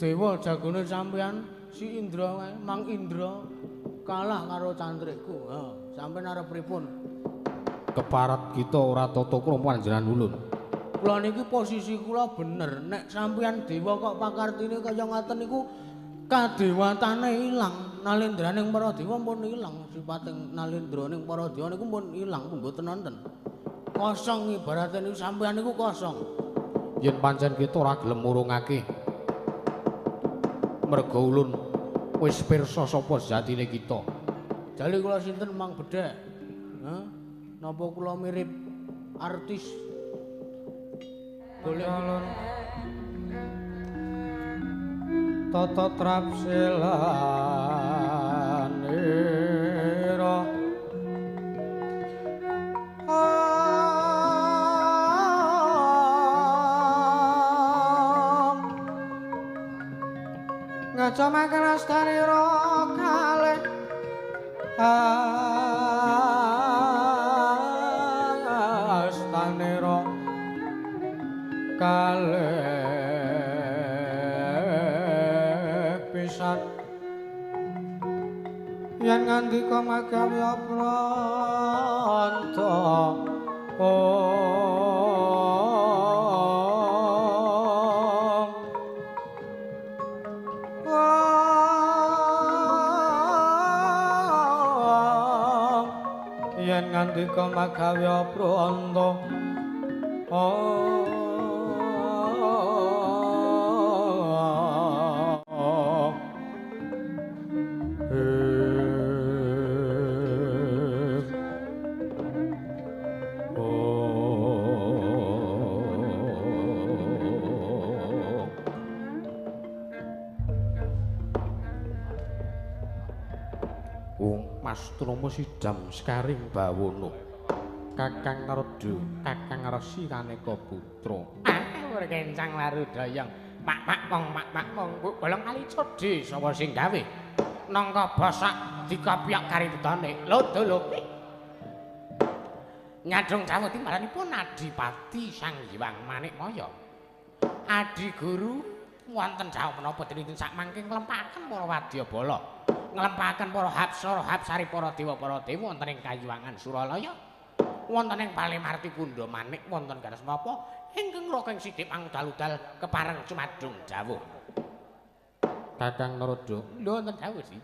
Dewa jagone sampean si Indra kae, Mang Indra kalah karo cantrikku. Ha, sampean arep pripun? Keparat kita ora tata krama panjenengan ulun. Kula niki posisi kula bener. Nek sampean dewa kok pakartine kaya ngaten niku kadewatane ilang. Nalendraning para dewa pun ilang. Sipating nalendraning para dewa niku pun ilang, mboten wonten. Kosong ibarate niku sampean niku kosong. Yen pancen kita ora gelem murungake merga ulun wis pirsa sapa sejatine kita. Jali kula sinten Mang Bedhek? Hah? Napa kula mirip artis? Boleh ulun tata trapsilanira ngaca makan astanira kalih astanira kalih pisan yen ngandika magamya pranta yen ngandika magamya pranta Mas Trama sidam sekaring bawono. Kakang Narada, Kakang Resi Kaneka Putra. Ah, kencang warudayang. Pak pak mong pak pak mong bu bolong kali codhe sapa sing gawe? Nangka basak dikopyok kariptane. Lho lho. Nyadong dawuh timbalanipun Adipati Sang Hyang Manikmaya. Adi Guru wonten dawuh menapa dinten sakmangke nglempaken para wadyabala. Nglempaken para hapsara hapsari para dewa para dewa wonten ing Kayuwangan Suralaya. Wonten ing Palemarti Kundha Manik wonten garis menapa ingkang rokeng sithik pangudal-udal kepareng cumadung dawuh. Kakang Narada, lho wonten dawuh sih.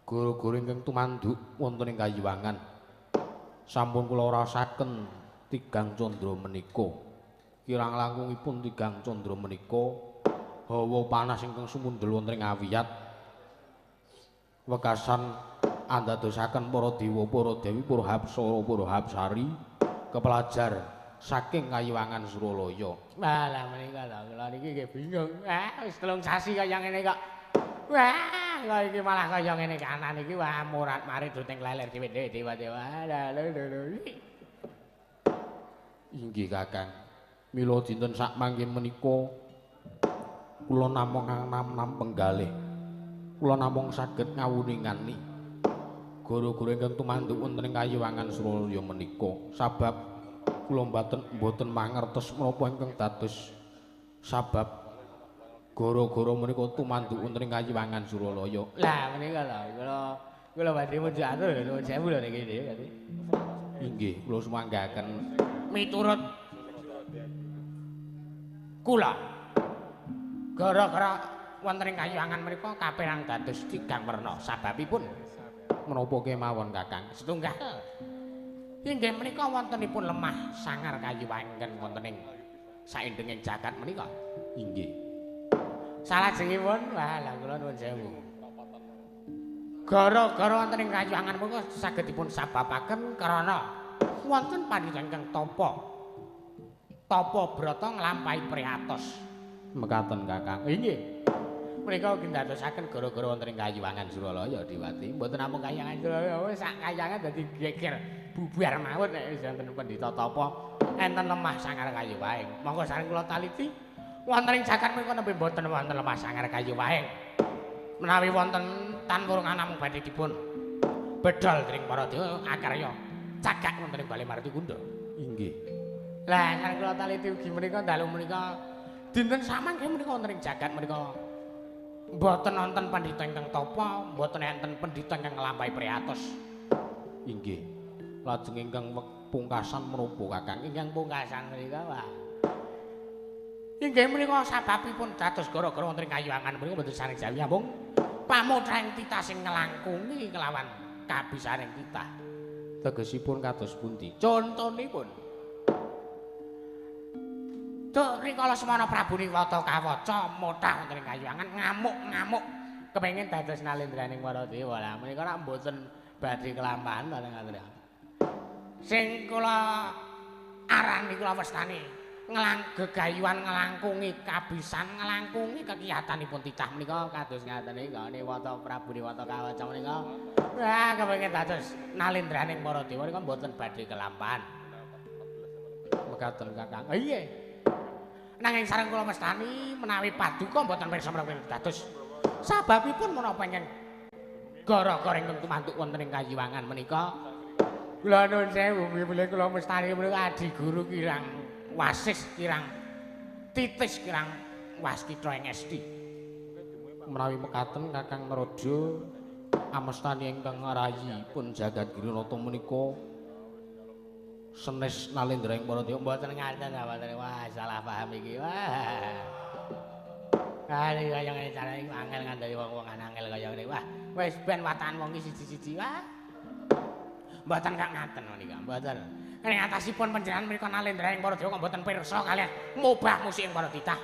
Guru-guru ingkang tumanduk wonten ing Kayuwangan sampun kula rasaken tigang candra menika. Kirang langkungipun tigang candra menika hawa panas ingkang sumundhel wonten ing awiyat wekasan andadosaken para dewa, para dewi, para hapsara, para hapsari kepelajar saking Kayuwangan Suralaya. Wah, lah menika lho kula niki nggih bingung. Wah, wis 3 sasi kaya ngene kok. Wah, kok iki malah kaya ngene kanan iki wah morat-marit duting leler dhewe dewa-dewa. Lah lho lho. Inggih Kakang. Mila dinten sakmangke menika kula namung nam-nam penggalih. Kula namung saged ngawuningani gara-gara ingkang tumanduk wonten ing Kayuwangan Suralaya menika. Sabab kula mboten mangertos menapa ingkang dados sabab gara-gara menika tumanduk wonten ing Kayuwangan Suralaya. Lah menika lho kula badhe munjuk atur nuwun sewu lho niki. Inggih, kula sumanggaken miturut kula gara-gara wonten ing Kayuwangan menika kaperang dados tigang werna. Sababipun menapa kemawon Kakang? Setunggal inggih menika wontenipun lemah sangar kayuwangan wonten ing saindenging jagat menika. Inggih. Salajengipun wah lha kula nuwun sewu. Gara-gara wonten ing Kayuwangan menika saged dipun sababaken krana wonten pandhita ingkang tapa. Tapa brata nglampahi priatos. Mekaten Kakang. Inggih. Menika ugi ndadosaken gara-gara wonten ing Kayuwangan Suralaya Diwati. Mboten namung Kayuwangan Suralaya, wis sak kayangan dadi geger bubar mawon nek wis wonten pendhita tapa enten lemah sangar kayu waeng. Monggo sareng kula taliti wonten ing jagat menika nembe mboten wonten lemah sangar kayu waeng. Menawi wonten tan wurung namung badhe dipun bedol dening para dewa akarya cagak wonten ing Bale Marti Kundha. Inggih. Lah sareng kula taliti ugi menika dalu menika Dinten samangke menika wonten ing jagat menika mboten wonten pandhita ingkang tapa, mboten enten pendhita ingkang nglampahi priyatos. Inggih. Lajeng ingkang pungkasan menapa Kakang? Ingkang pungkasan menika wah. Inggih menika sababipun dados gara-gara wonten ing kayuwangan menika mboten sanes jawi namung pamotrahing titah sing nglangkungi kelawan kabisaning titah. Tegesipun kados pundi? Contonipun Duk rikala semana Prabu Niwata kawaca mothah wonten ing kayuwangan ngamuk-ngamuk kepengin dados nalendraning para dewa. Lah menika rak mboten badhe kelampahan ta ngaten. Sing kula arani kula wastani gegayuhan nglangkungi kabisan nglangkungi kekiyatanipun titah menika kados ngaten iki Niwata Prabu Niwata kawaca menika wah kepengin dados nalendraning para dewa menika mboten badhe kelampahan. Mekaten Kakang. Iya. Nanging sareng kula mestani menawi paduka mboten pirsa menapa dados sababipun menapa ingkang gara-gara ingkang tumantuk wonten ing kayiwangan menika kula nuwun sewu bilih kula mestani menika adi guru kirang wasis kirang titis kirang waskita ing esti. Menawi mekaten Kakang Narada amestani ingkang rayi pun jagat Girinata menika senes nalendra ing para dewa. Mboten ngaten mboten. Wah salah paham iki. Wah. Ah iki kaya ngene carane iku angel ngandani wong-wong angel kaya ngene. Wah wis ben watakan wong iki siji-siji. Wah. Mboten kak ngaten menika, mboten. Ing atasipun panjenengan menika nalendra ing para dewa kok mboten pirsa kaliyan mobah musik ing para titah.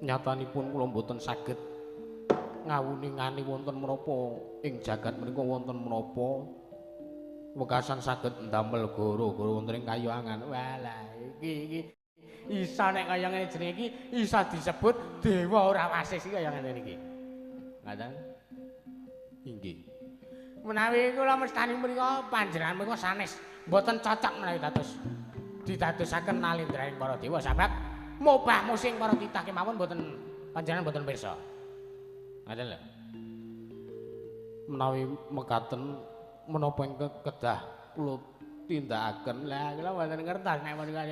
Nyatanipun kula mboten saged ngawuningani wonten menapa ing jagat menika wonten menapa wekasan saged ndamel gara-gara wonten ing kayuwangan. Walah iki iki isa nek kaya ngene jenenge iki isa disebut dewa ora wasis iki kaya ngene iki. Ngaten? Inggih. Menawi kula mestani menika panjenengan menika sanes mboten cocok menawi dados didadosaken nalendraning para dewa sebab mobah musing para titah kemawon mboten panjenengan mboten pirsa. Ngaten lho. Menawi mekaten menapa ingkang kedah kula tindakaken? Lah kula mboten ngertos nek menika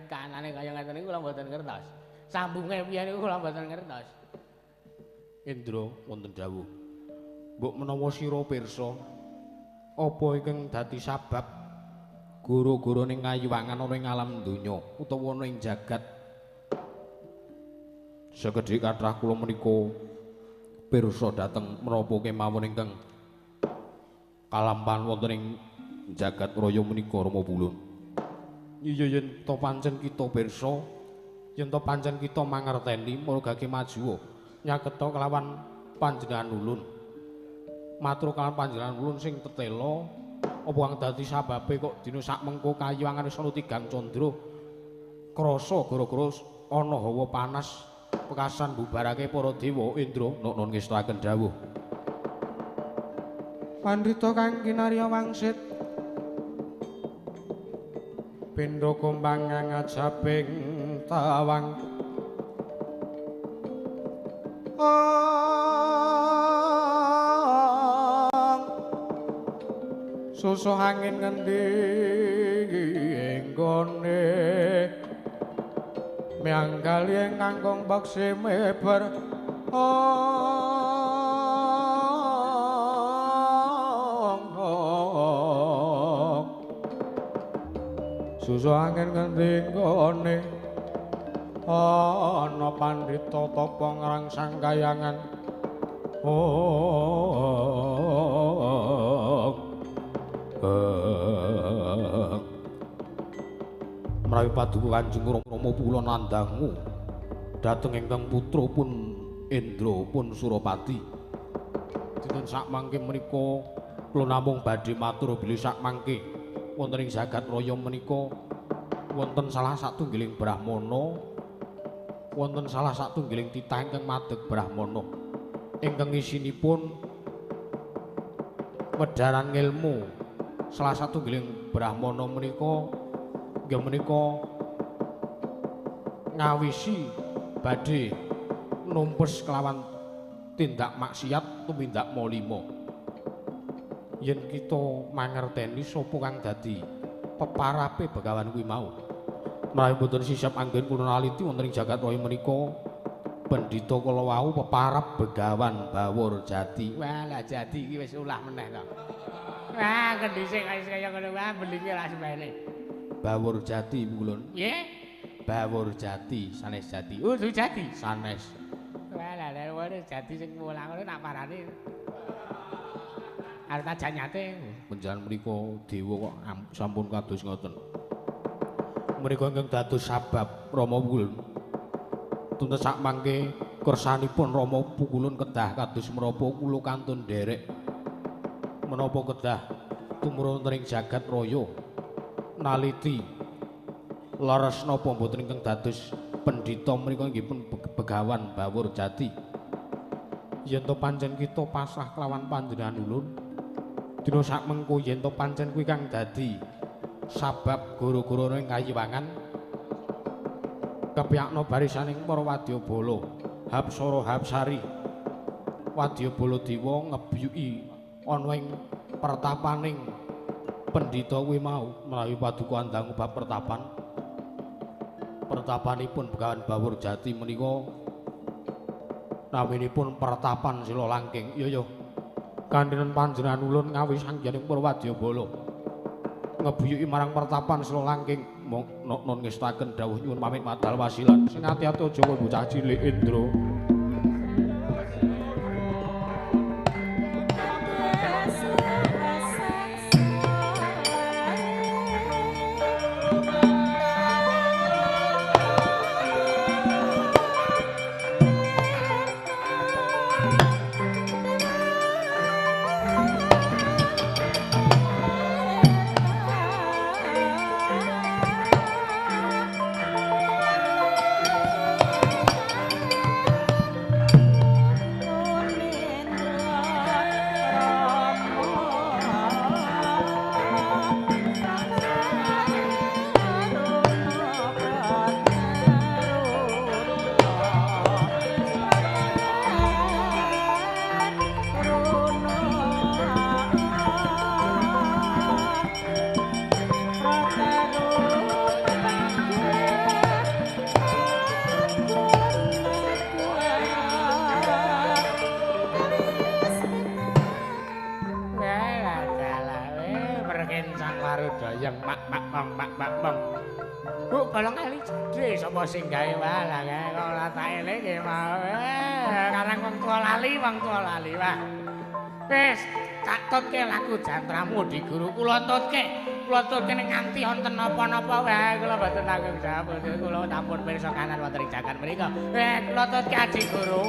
kanane kaya ngaten niku kula mboten ngertos. Sambunge piye niku kula mboten ngertos. Indra wonten dawuh. Mbok menawa sira pirsa apa ingkang dadi sabab gara-gara ning kayuwangan ana ing alam donya utawa ana ing jagat? Sekedhik kathah kula menika pirsa dhateng menapa kemawon ingkang kalampahan wonten ing jagat raya menika Rama Pulun. Iya yen to pancen kita pirsa, yen to pancen kita mangerteni margake majuwa nyaketa kelawan panjenengan ulun. Matur kelawan panjenengan ulun sing tetela apa kang dadi sababe kok dina sakmengko kayuwangan wis ana tigang candra krasa gara-gara ana hawa panas pekasan bubarake para dewa. Indra nok ngestakaken dawuh. Pandhita kang kinarya wangsit pindha kumbang ngajabing tawang susuh angin ngendi nggone myanggali ing kangkung beksi meber susu angin ngendi nggone ana pandhita tapa ngrangsang kayangan. Menawi paduka Kanjeng Rama kula nandangu dhateng ingkang putra pun Indra pun Surapati. Dinten sakmangke menika kula namung badhe matur bilih sakmangke wonten ing jagat raya menika wonten salah satunggiling brahmana, wonten salah satunggiling titah ingkang madeg brahmana ingkang isinipun wedharan ngilmu. Salah satunggiling brahmana menika inggih menika ngawisi badhe numpes kelawan tindak maksiat tumindak malima. Yen kita mangerteni sapa kang dadi peparape begawan kuwi mau, Menawi mboten sisep anggen kula naliti wonten ing jagat raya menika pendhita kala wau peparab Begawan Bawur Jati. Wah, lah Jati iki wis ulah meneh to. Wah, kendhise kaya ngono wae belinge ra semene. Bawur Jati pungkulun. Piye? Bawur Jati, sanes Jati. Oh, Jati. Sanes. Wah, lah lha Jati sing mulang ngono tak parani. Arep tak janyate. Panjenengan menika dewa kok sampun kados ngoten. Menika ingkang dados sabab Rama Pukulun. Tuntas sak mangke kersanipun Rama Pukulun kedah kados menapa kula kantun nderek. Menapa kedah tumurun wonten ing jagat raya naliti leres napa mboten ingkang dados pendhita menika inggih pun Begawan Bawur Jati. Yen to pancen kita pasrah kelawan panjenengan ulun, dina sak mengko yen to pancen kuwi kang dadi sabab gara-gara ing kayiwangan kepyakna barisaning para wadyabala Hapsara Hapsari wadyabala dewa ngebyuki ana ing pertapaning pendhita kuwi mau menawi paduka andangu bab pertapan pertapanipun Begawan Bawur Jati menika naminipun pertapan Sila Langking. Iya ya kandhenan panjenengan ulun ngawis sangyaning para wadyabala ngebuyuki marang pertapan Sila Langking mong non ngestaken dawuh nyuwun pamit madal wasilan sing ati-ati aja kowe bocah cilik Indra. Sing gawe walah kae kok ora tak elinge mau. Karang wong tuwa lali wah. Wis tak tutke lagu jantramu di guru kula tutke. Kula tutke ning nganti wonten napa-napa wae kula mboten tanggung jawab. Kula sampun pirsa kanan wonten ing jagat mriku. Kula tutke aji guru.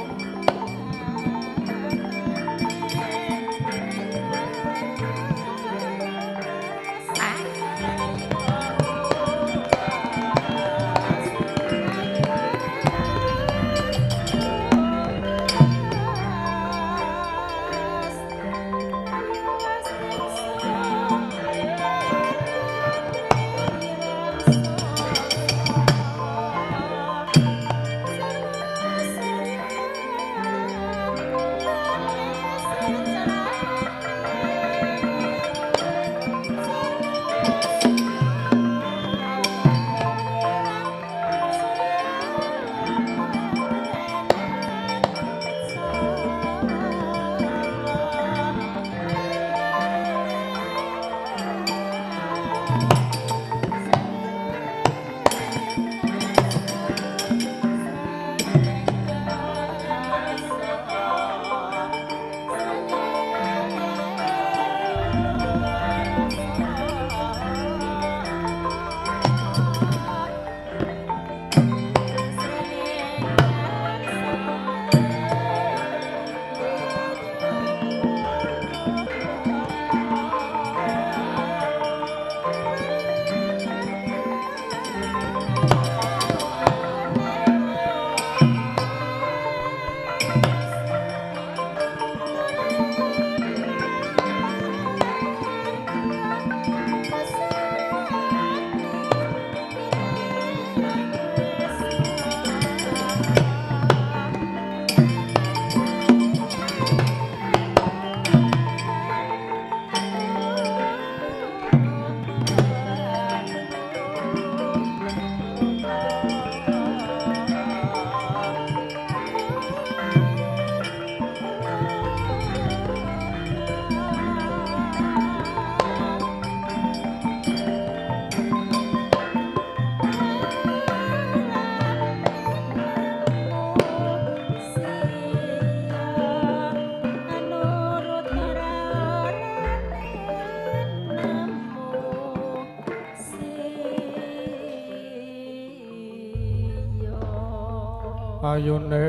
Ayune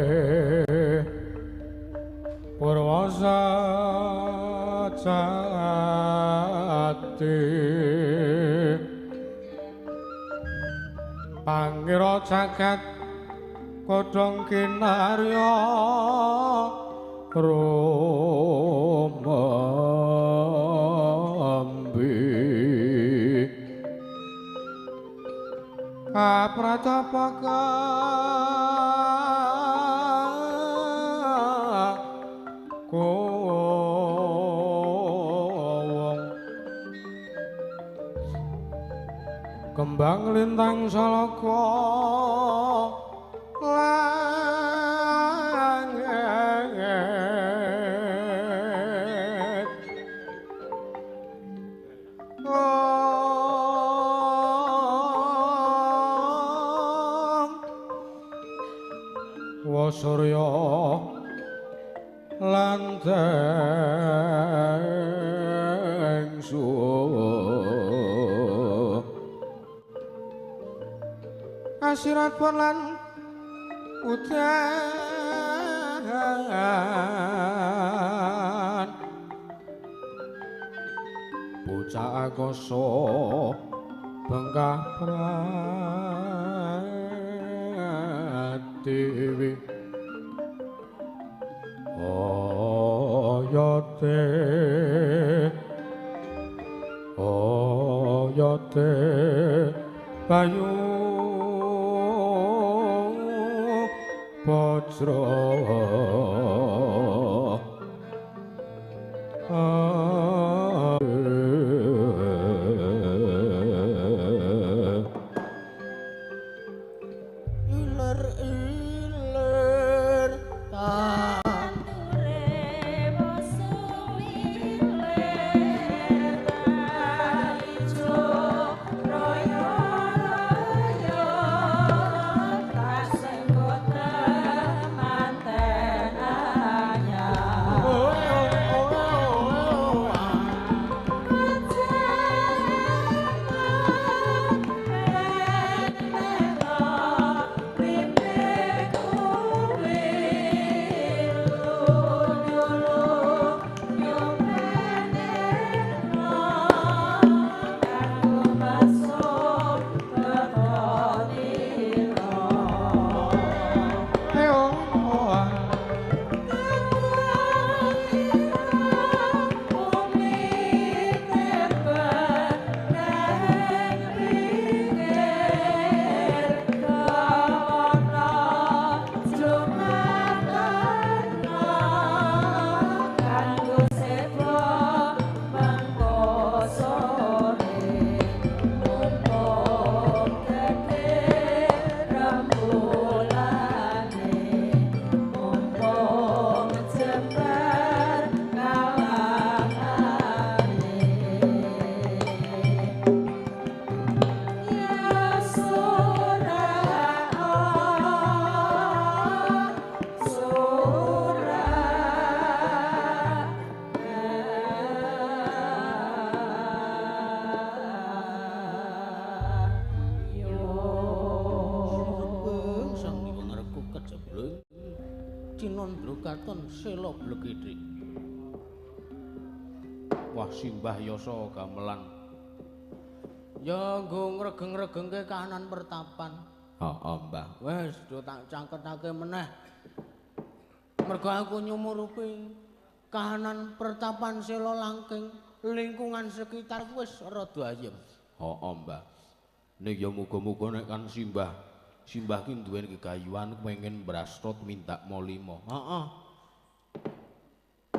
Purwasa jati pangira jagat kodhong kinarya rumambi kapratapaka kowong kembang lintang salaka langit wasurya lan tengsu asirat pon lan udan bocah akasa bengkah pratiwi oyote oyote bayu bajra Iler iler ta Katon sela blegedhe. Wah simbah yasa gamelan. Ya nggo ngregeng-regengke kahanan pertapan. Heeh, Mbah. Wis do tak cangketake meneh. Mergo aku nyumurupi kahanan pertapan sela langking lingkungan sekitar wis rada ayem. Heeh, Mbah. Ning ya muga-muga nek kan simbah simbah ki duweni gegayuhan pengen mbrasta tumindak malima. Heeh.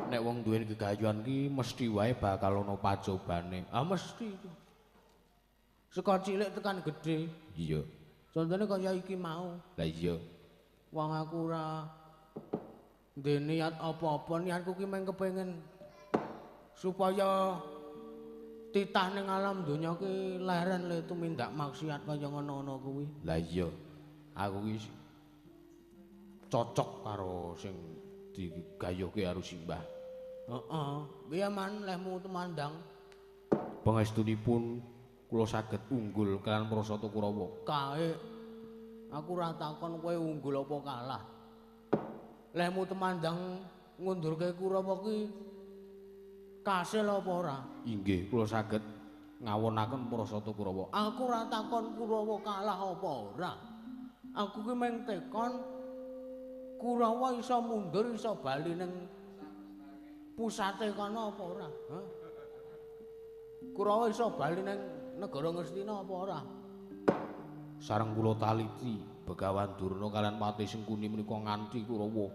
Nek wong duweni gegayuhan ki mesti wae bakal ana pacobane. Ah mesti. Saka cilik tekan gedhe. Iya. Contone kaya iki mau. Lah iya. Wong aku ora ndek niat apa-apa, niatku ki mung kepengin supaya titah ning alam donya ki leren le tumindak maksiat kaya ngono-ngono kuwi. Lah iya. Aku ki cocok karo sing digayuhke karo simbah. Heeh. Piye man lehmu tumandang? Pangestunipun kula saged unggul kaliyan Prasata Kurawa. Kae Aku ora takon kowe unggul apa kalah. Lehmu temandang ngundurke Kurawa ki kasil apa ora? Inggih, kula saged ngawonaken prasata Kurawa. Aku ora takon Kurawa kalah apa ora. Aku ki mung tekon Kurawa iso mundur iso bali ning pusate kono apa ora? Hah? Kurawa iso bali ning negara Ngastina apa ora? Sareng kula taliti Begawan Durna kalian Patih Sengkuni menika nganti Kurawa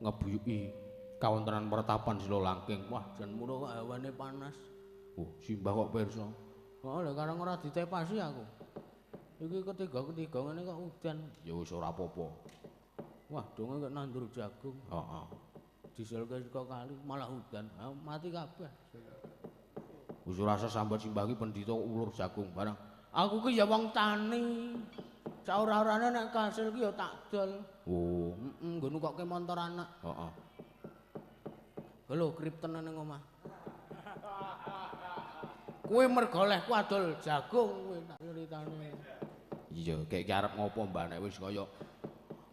ngebuyuki kawontenan pertapan Sila Langking. Wah, jan mura kok hawane panas. Oh, simbah kok pirsa. Oh, lha karang ora ditepasi aku. Iki ketiga-ketiga ngene kok udan. Ya wis ora apa-apa. Wah, donge kok nandur jagung. Heeh. Diselke saka kali malah udan. Ha, mati kabeh. Wis ora sambat simbah iki pendhita ulur jagung barang. Aku ki ya wong tani. Saora-orane nek kasil ki ya tak dol. Oh, heeh, nggo nukokke montor anak. Heeh. Lho, kripten ning omah. Kuwi mergo lehku adol jagung kuwi tak critane. Iya, kek iki arep ngopo Mbah nek wis kaya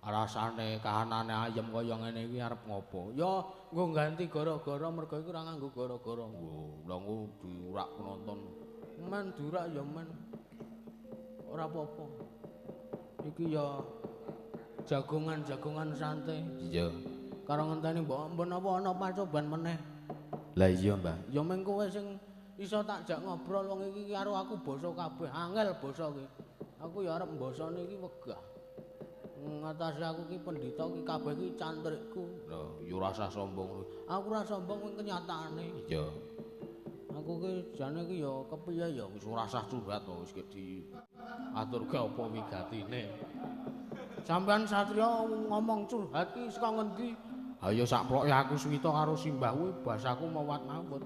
rasane kahanane ayem kaya ngene iki arep ngopo? Ya nggo ganti gara-gara mergo iki ora nganggo gara-gara. Oh, lha engko diurak penonton. Men durak ya men. Ora apa-apa. Iki ya jagongan-jagongan santai. Iya. Karo ngenteni mbok menapa ana pacoban meneh. Lah iya, Mbah. Ya mung kowe sing iso tak jak ngobrol wong iki karo aku basa kabeh, angel basa iki. Aku ya arep mbasane iki wegah. Ngatasi aku ki pendhita ki kabeh ki cantrikku. Lho, ya ora usah sombong. Aku ora sombong kuwi kenyataane. Iya. Aku ki jane ki ya kepiye ya wis ora usah curhat to, wis diaturke apa wigatine. Sampeyan satriya ngomong curhat ki saka ngendi? Ha ya sak ploke aku suwita karo simbah kuwi bahasaku mawat-mawut.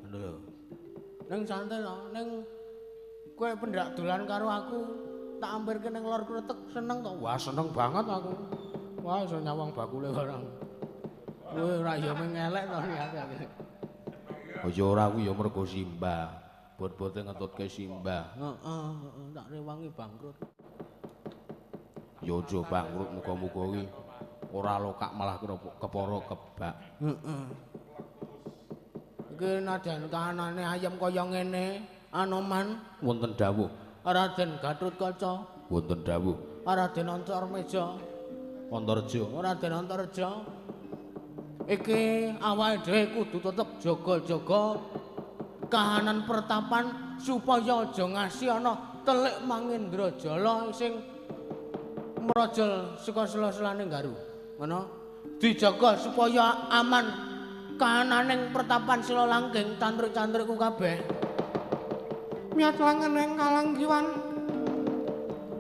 Ngono lho. Ning santai to, ning kowe pendak dolan karo aku tak ampirke ning lor kretek seneng to? Wah, seneng banget aku. Wah, iso nyawang bakule barang. Kowe ora ya mung elek to niate. Aja ora kuwi ya mergo simbah. Bot-bote ngetutke simbah. Heeh, heeh, tak rewangi bangkrut. Ya aja bangkrut muga-muga kuwi ora lokak malah kepara kebak. Heeh. Iki nadan kahanane ayem kaya ngene, Anoman wonten dawuh. Raden Gatotkaca wonten dawuh. Raden Antarmeja Antarja. Raden Antarja. Iki awake dhewe kudu tetep jaga-jaga kahanan pertapan supaya aja ngasi ana telik Mangendrajala sing mrojol saka sela-selane Garu. Ngono? Dijaga supaya aman kahananing pertapan Sila Langking cantrik-cantrikku kabeh. Miat langeneng kalanggiwan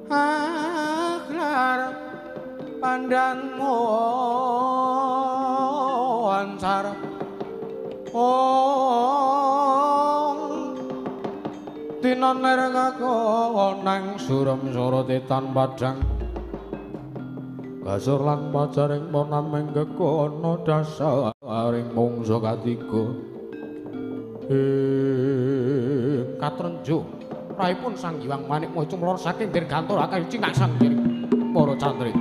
aglar pandan moncar ong tinoner kakonang suram sorotetan padang kasur lan pajaring ponameng gekono dasaring mungsa katiga ing katrenjo raipun Sang Hyang Manikmaya cumlor saking dirgantara akeh cingak sang para cantrik.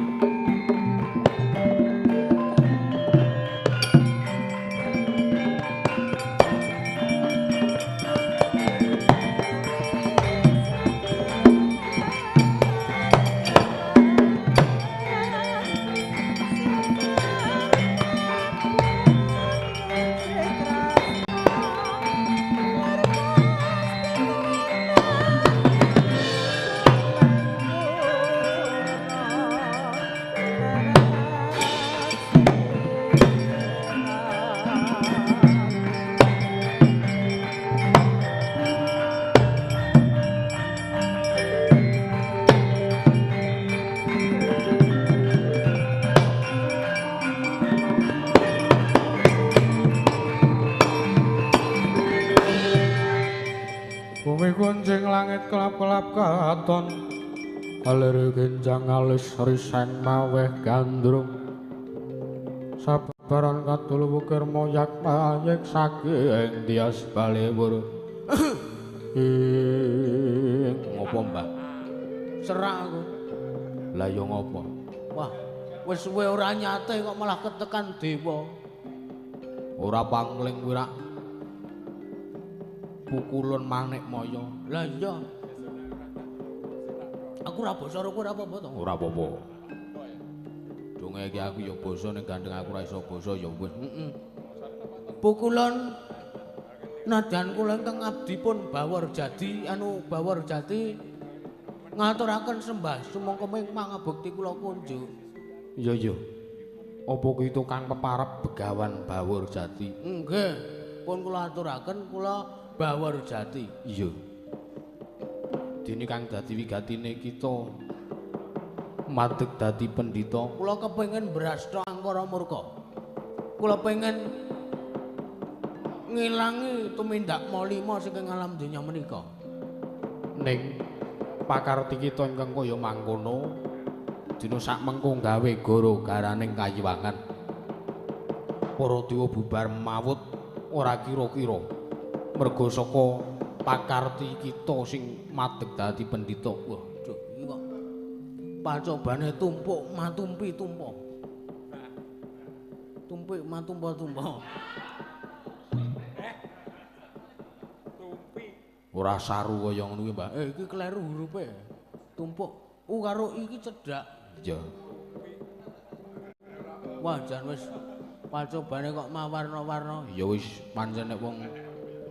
Langit kelap-kelap katon alir genjang alis riseng maweh gandrung sabaran katul wukir moyak mayek saking tias balewur. Ing ngopo Mbah? Serak aku. Lah ya ngopo? Wah, wis suwe ora nyate kok malah ketekan dewa. Ora pangling kuwi rak pukulun manik maya. Lah iya. Aku ora basa karo kowe ora apa-apa to? Ora apa-apa. Donge iki aku ya basa ning gandeng aku ora iso basa ya wis. Heeh. Pukulun nadyan kula ingkang abdi pun Bawor Jati anu Bawor Jati ngaturaken sembah sumangga mangabekti kula kunjuk. Iya iya. Apa kuwi tukang peparep Begawan Bawor Jati? Nggih, pun kula aturaken kula Bawor Jati. Iya. Dene kang dadi wigatine kita madeg dadi pendhita. Kula kepengin brasta angkara murka. Kula pengen ngilangi tumindak malima saking alam donya menika. Ning pakarti kita ingkang kaya mangkono dina sak mengko gawe gara-garaning kayiwangan. Para dewa bubar mawut ora kira-kira merga saka pakarti kita sing madeg dadi pendhita. Wah, duh iki kok pacobane tumpuk matumpi tumpa. Tumpik matumpa-tumpa. Tumpi. Ora saru kaya ngono kuwi, Mbah. Iki kleru hurufe. Tumpuk u karo i iki cedhak. Iya. Wah, jan wis pacobane kok mawarna-warna. Ya wis pancen nek wong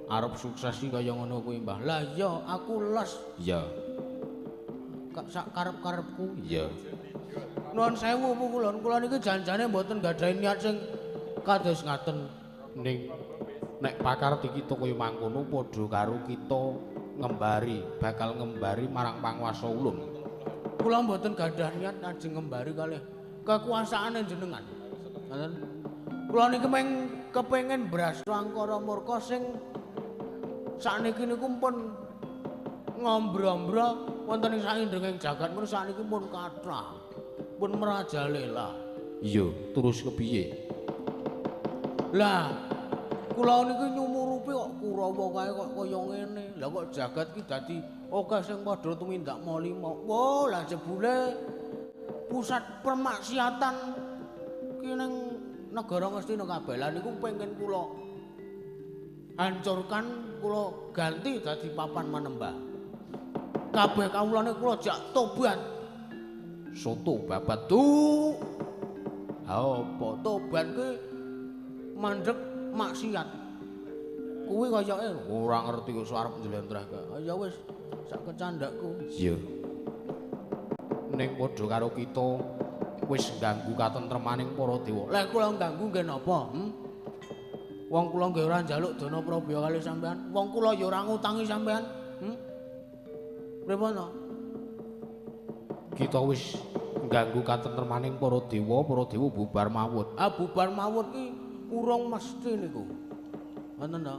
arep sukses iki kaya ngono kuwi, Mbah. Lah iya, aku les. Iya. Sak karep-karepku. Iya. Nuwun sewu pukulun, kula niki janjane mboten gadahi niat sing kados ngaten. Ning nek pakarti kita kaya mangkono padha karo kita ngembari, bakal ngembari marang panguwasa ulun. Kula mboten gadah niat ajeng ngembari kalih kekuasaane jenengan. Ngoten. Kula niki mung kepengin brasta angkara murka sing sakniki niku pun ngombro-ombro wonten ing saindenging jagat mun sakniki pun kathah. Pun merajalela. Iya, terus kepiye? Lah, kula niki nyumurupi kok Kurawa kae kok kaya ngene. Lah kok jagat ki dadi akeh sing padha tumindak malima. Wah, lah jebule pusat permaksiatan ki ning negara Ngastina kabeh. Lah niku pengen kula hancurkan, kula ganti dadi papan manembah. Kabeh kawulane kula jak tobat. Soto babat tu. Ha apa tobat ki mandeg maksiat. Kuwi kayake ora ngerti kok arep njlentrehke. Ya wis sak kecandhakku. Iya. Ning padha karo kita wis ngganggu katentremaning para dewa. Lah kula ngganggu nggih napa? Wong kula nggih ora njaluk dana prabya kalih sampean. Wong kula ya ora ngutangi sampean. Pripun to? Kita wis ngganggu katentremaning para dewa bubar mawut. Ah bubar mawut ki urung mesti niku. Ngoten to.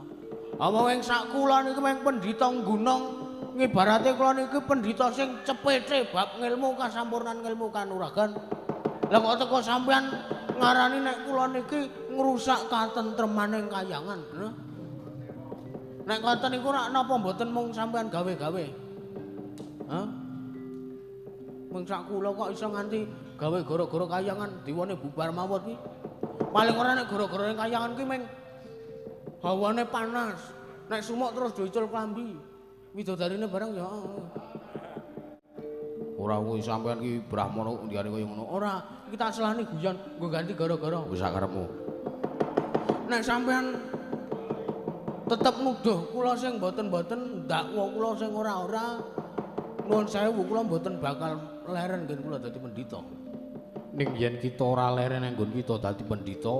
Apa wing sak kula niki mung pendhita gunung, ngibarate kula niki pendhita sing cepete bab ngilmu kasampurnan ngilmu kanuragan. Lah kok teko sampean ngarani nek kula niki ngrusak katentremaning kayangan, lho. Nek ngoten niku rak napa mboten mung sampean gawe-gawe? Hah? Mung sak kula kok iso nganti gawe gara-gara kayangan diwane bubar mawon ki. Paling ora nek gara-gara kayangan ki mung hawane panas. Nek sumuk terus dicul klambi. Widodarine bareng ya. Ora kuwi sampean ki brahmana ndikane kaya ngono. Ora, iki tak selani guyon nggo ganti gara-gara. Wis sak karepmu. Nek sampean tetep nuduh kula sing mboten-mboten, ndakwa kula sing ora-ora, nuwun sewu kula mboten bakal leren nggen kula dadi pendhita. Ning yen kita ora leren nggon kita dadi pendhita,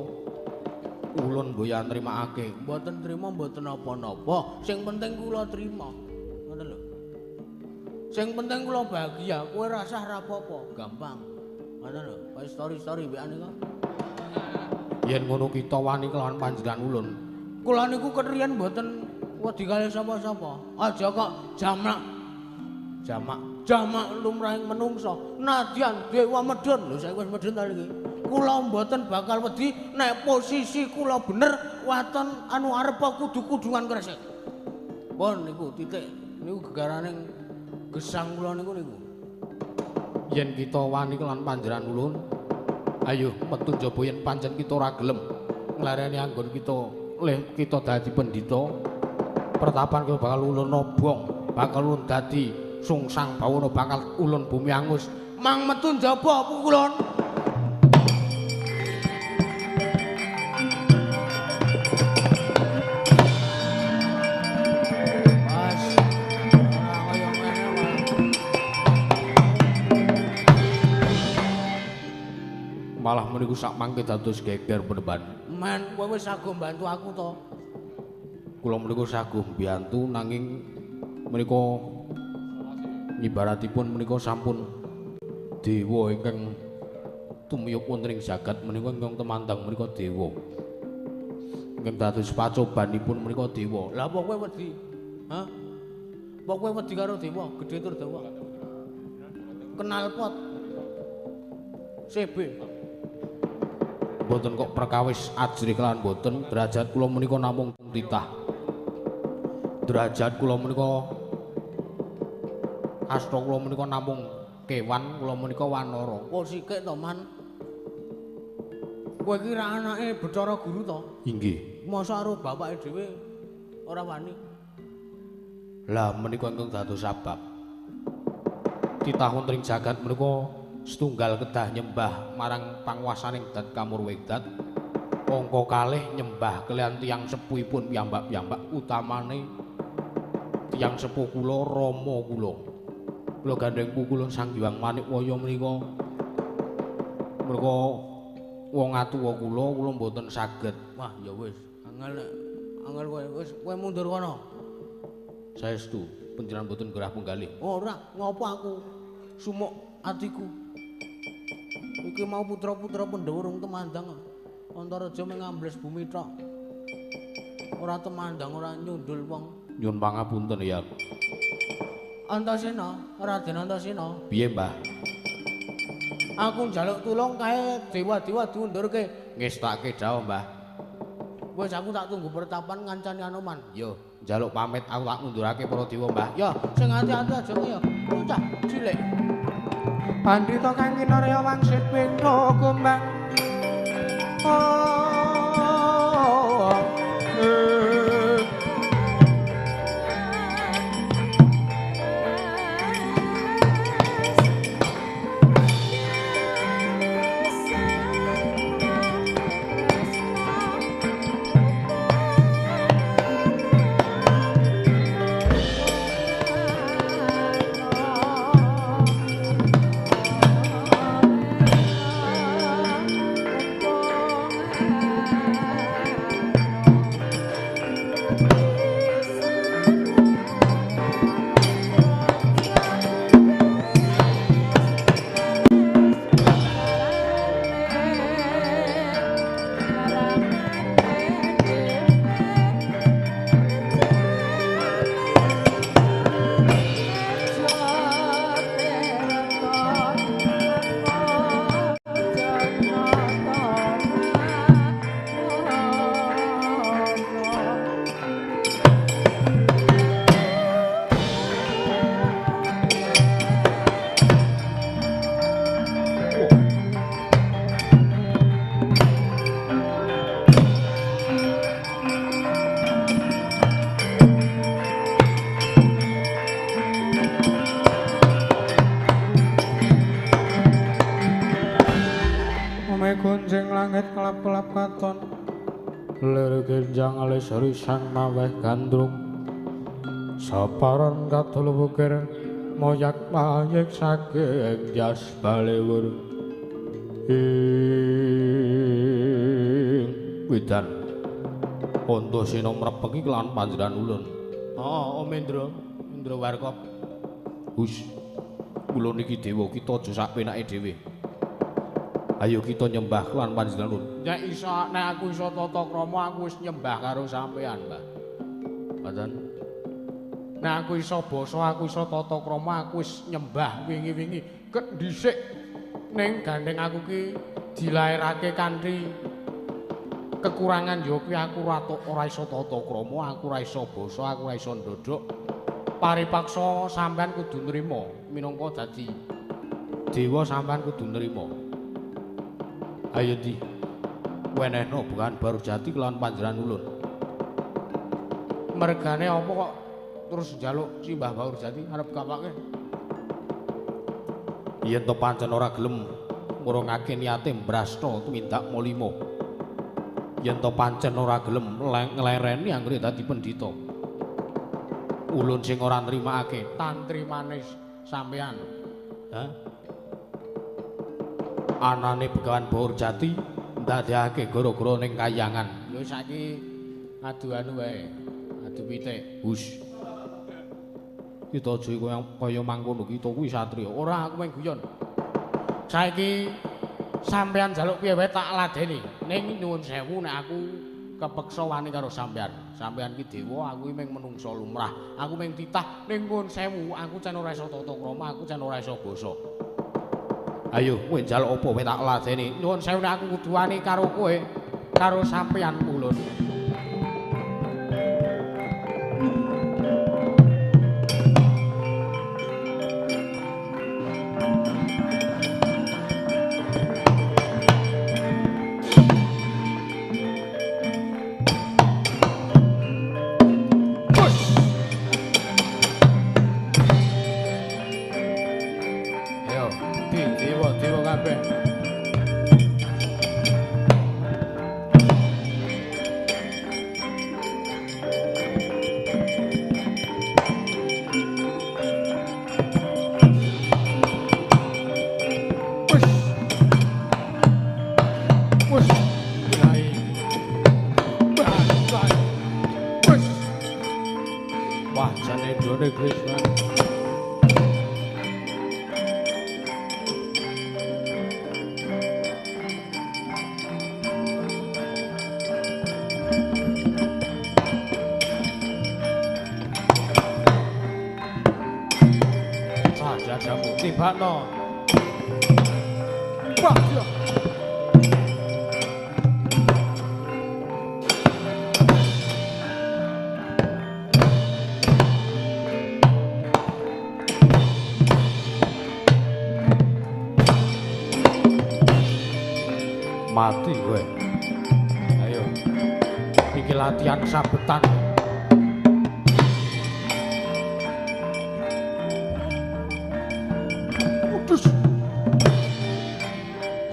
ulun mboya nrimakake. Mboten trima mboten napa-napa, sing penting kula trima. Ngoten lho. Sing penting kula bahagia, kowe rasah ra apa-apa, gampang. Ngoten lho, kaya story-story mbekane kok. Yen ngono kita wani kelawan panjenengan ulun. Kula niku keriyen mboten wedi kalih sapa-sapa. Aja kok jamak. Jamak, jamak lumrahing menungsa. Nadyan dewa medhun. Lho saiki wis medhun ta iki. Kula mboten bakal wedi nek posisi kula bener waton anu arep kudu-kudungan kresek. Pun niku titik niku gegaraning gesang kula niku niku. Yen kita wani lan panjenengan ulun, ayo metu njaba yen pancen kita ora gelem nglareni anggon kita leh kita dadi pendhita. Pertapan kita bakal ulun obong, bakal ulun dadi sungsang bawana, bakal ulun bumi angus. Mang metu njaba pukulun. Mas, ora kaya ngene malah meniku sak mangke dados geger peneban. Men, kowe wis sago mbantu aku to? Kula menika saguh mbiyantu nanging menika ibaratipun menika sampun dewa ingkang tumiyup wonten ing jagat menika ingkang temandang menika dewa. Ingkang dados pacobanipun menika dewa. Lah apa kowe wedi? Hah? Apa kowe wedi karo dewa? Gedhe tur dewa. Kenal pot. CB. Mboten kok perkawis ajrih lan mboten, derajat kula menika namung titah. Derajat kula menika asta kula menika namung kewan, kula menika wanara. Kok sikik to, Man? Kowe iki ra anake Bathara Guru to? Inggih. Mosok karo bapake dhewe ora wani? Lah menika ingkang dados sabab. Titah wonten ing jagat menika setunggal kedah nyembah marang panguwasaning Dat Kamurwedat. Angka kalih nyembah kaliyan tiyang sepuhipun piyambak-piyambak, utamane tiyang sepuh kula, rama kula. Kula gandheng pukulun Sang Hyang Manikwaya menika. Merga wong atuwa kula, kula mboten saged. Wah, ya wis, angel angel kowe wis, kowe mundur kono. Saestu panjenengan mboten gerah penggalih. Ora, ngopo aku sumuk atiku. Iki mau putra-putra Pandhawa urung temandang. Antareja mung ngambles bumi tok. Ora temandang, ora nyundul wong. Nyuwun pangapunten ya. Antasena, Raden Antasena. Piye, Mbah? Aku njaluk tulung kae dewa-dewa diundurke. Ngestake dawuh, Mbah. Wis aku tak tunggu pertapan ngancani Anoman. Yo, njaluk pamit aku tak ngundurake para dewa, Mbah. Ya, sing ati-ati aja ya. Bocah cilik. Pandhita kang kinarya wangsit peno kumbang. Oh, langit kelap-kelap katon lir genjang alis risang maweh gandrung saparan katul bukir moyak mayek saking jas balewur ing widan Antasena mrepeki kelawan panjenengan ulun. Oh, Om Indra, Indra Warkop. Hus. Ulun iki dewa kita aja sak penake dhewe. Ayo kita nyembah kelawan panjenengan ulun. Nek iso, nek aku iso tata krama aku wis nyembah karo sampean, Mbah. Ngoten. Nek aku iso basa, aku iso tata krama, aku wis nyembah wingi-wingi. Ket dhisik ning gandeng aku ki dilairake kanthi kekurangan ya kuwi aku ora iso tata krama, aku ora iso basa, aku ora iso ndodhok. Paripaksa sampean kudu nrima minangka dadi Dewa sampean kudu nrima. Ayo ndi? Wenehno Begawan Barujati kelawan panjenengan ulun. Mergane apa kok terus njaluk Simbah Barujati arep gapake? Yen to pancen ora gelem ngurungake niate mbrasta tumindak molimo. Yen to pancen ora gelem nglereni anggere dadi pendhita. Ulun sing ora nrimakake tantri manis sampean. Hah? Anane Begawan Barujati ndadekake gara-gara ning kayangan. Ya saiki adu anu wae, adu pitik. Hus. Kita aja kaya mangkono, kita kuwi satriya. Ora, aku mung guyon. Saiki sampean njaluk piye wae tak ladeni. Ning nyuwun sewu nek aku kepeksa wani karo sampean. Sampean ki dewa, aku ki mung menungsa lumrah. Aku mung titah ning nyuwun sewu, aku cen ora iso tata krama, aku cen ora iso basa. Ayo kowe njaluk apa wae tak ladeni. Nyuwun sewu nek aku kudu wani karo kowe, karo sampean ulun. Mati kowe. Ayo. Iki latihan sabetan. Putus.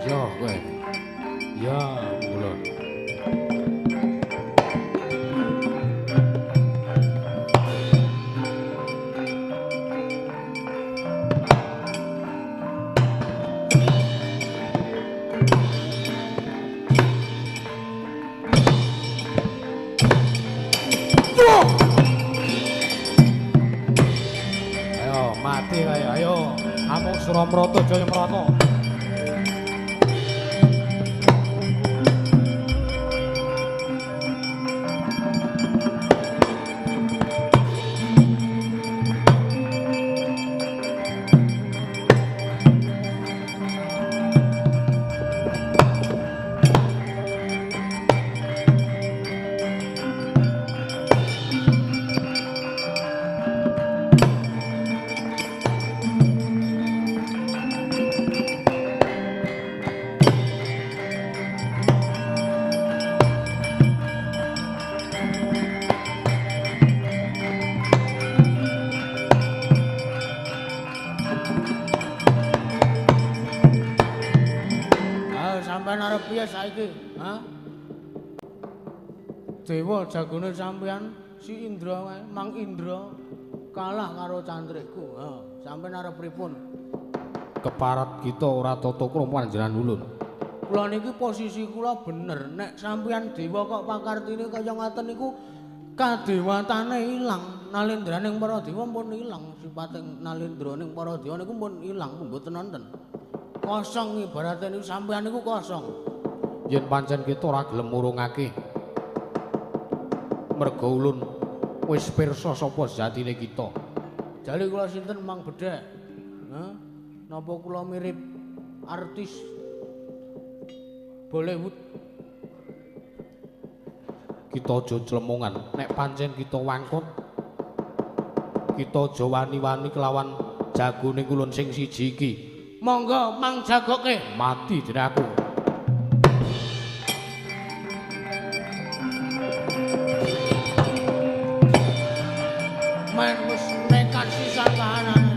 Ya kowe. Ya ulun. Suramrata Jaya Mrata. Saiki, ha? Dewa jagone sampean si Indra wae, Mang Indra kalah karo cantrikku. Ha, sampean arep pripun? Keparat kita ora tata krama panjenengan ulun. Kula niki posisi kula bener, nek sampean dewa kok pakartine kaya ngaten niku kadewatane ilang, nalendraning para dewa pun ilang, sipate nalendraning para dewa niku pun ilang, mboten wonten. Kosong ibarate niku sampean niku kosong. Yen pancen kita ora gelem murungake merga ulun wis pirsa sapa sejatine kita. Jale kula sinten Mang Bedhek? Hah? Napa kula mirip artis Bollywood? Kita aja clemungan, nek pancen kita wangkut kita aja wani-wani kelawan jagone ulun sing siji iki. Monggo mang jagoke mati dene aku. Men wis nekat sisan kahanane.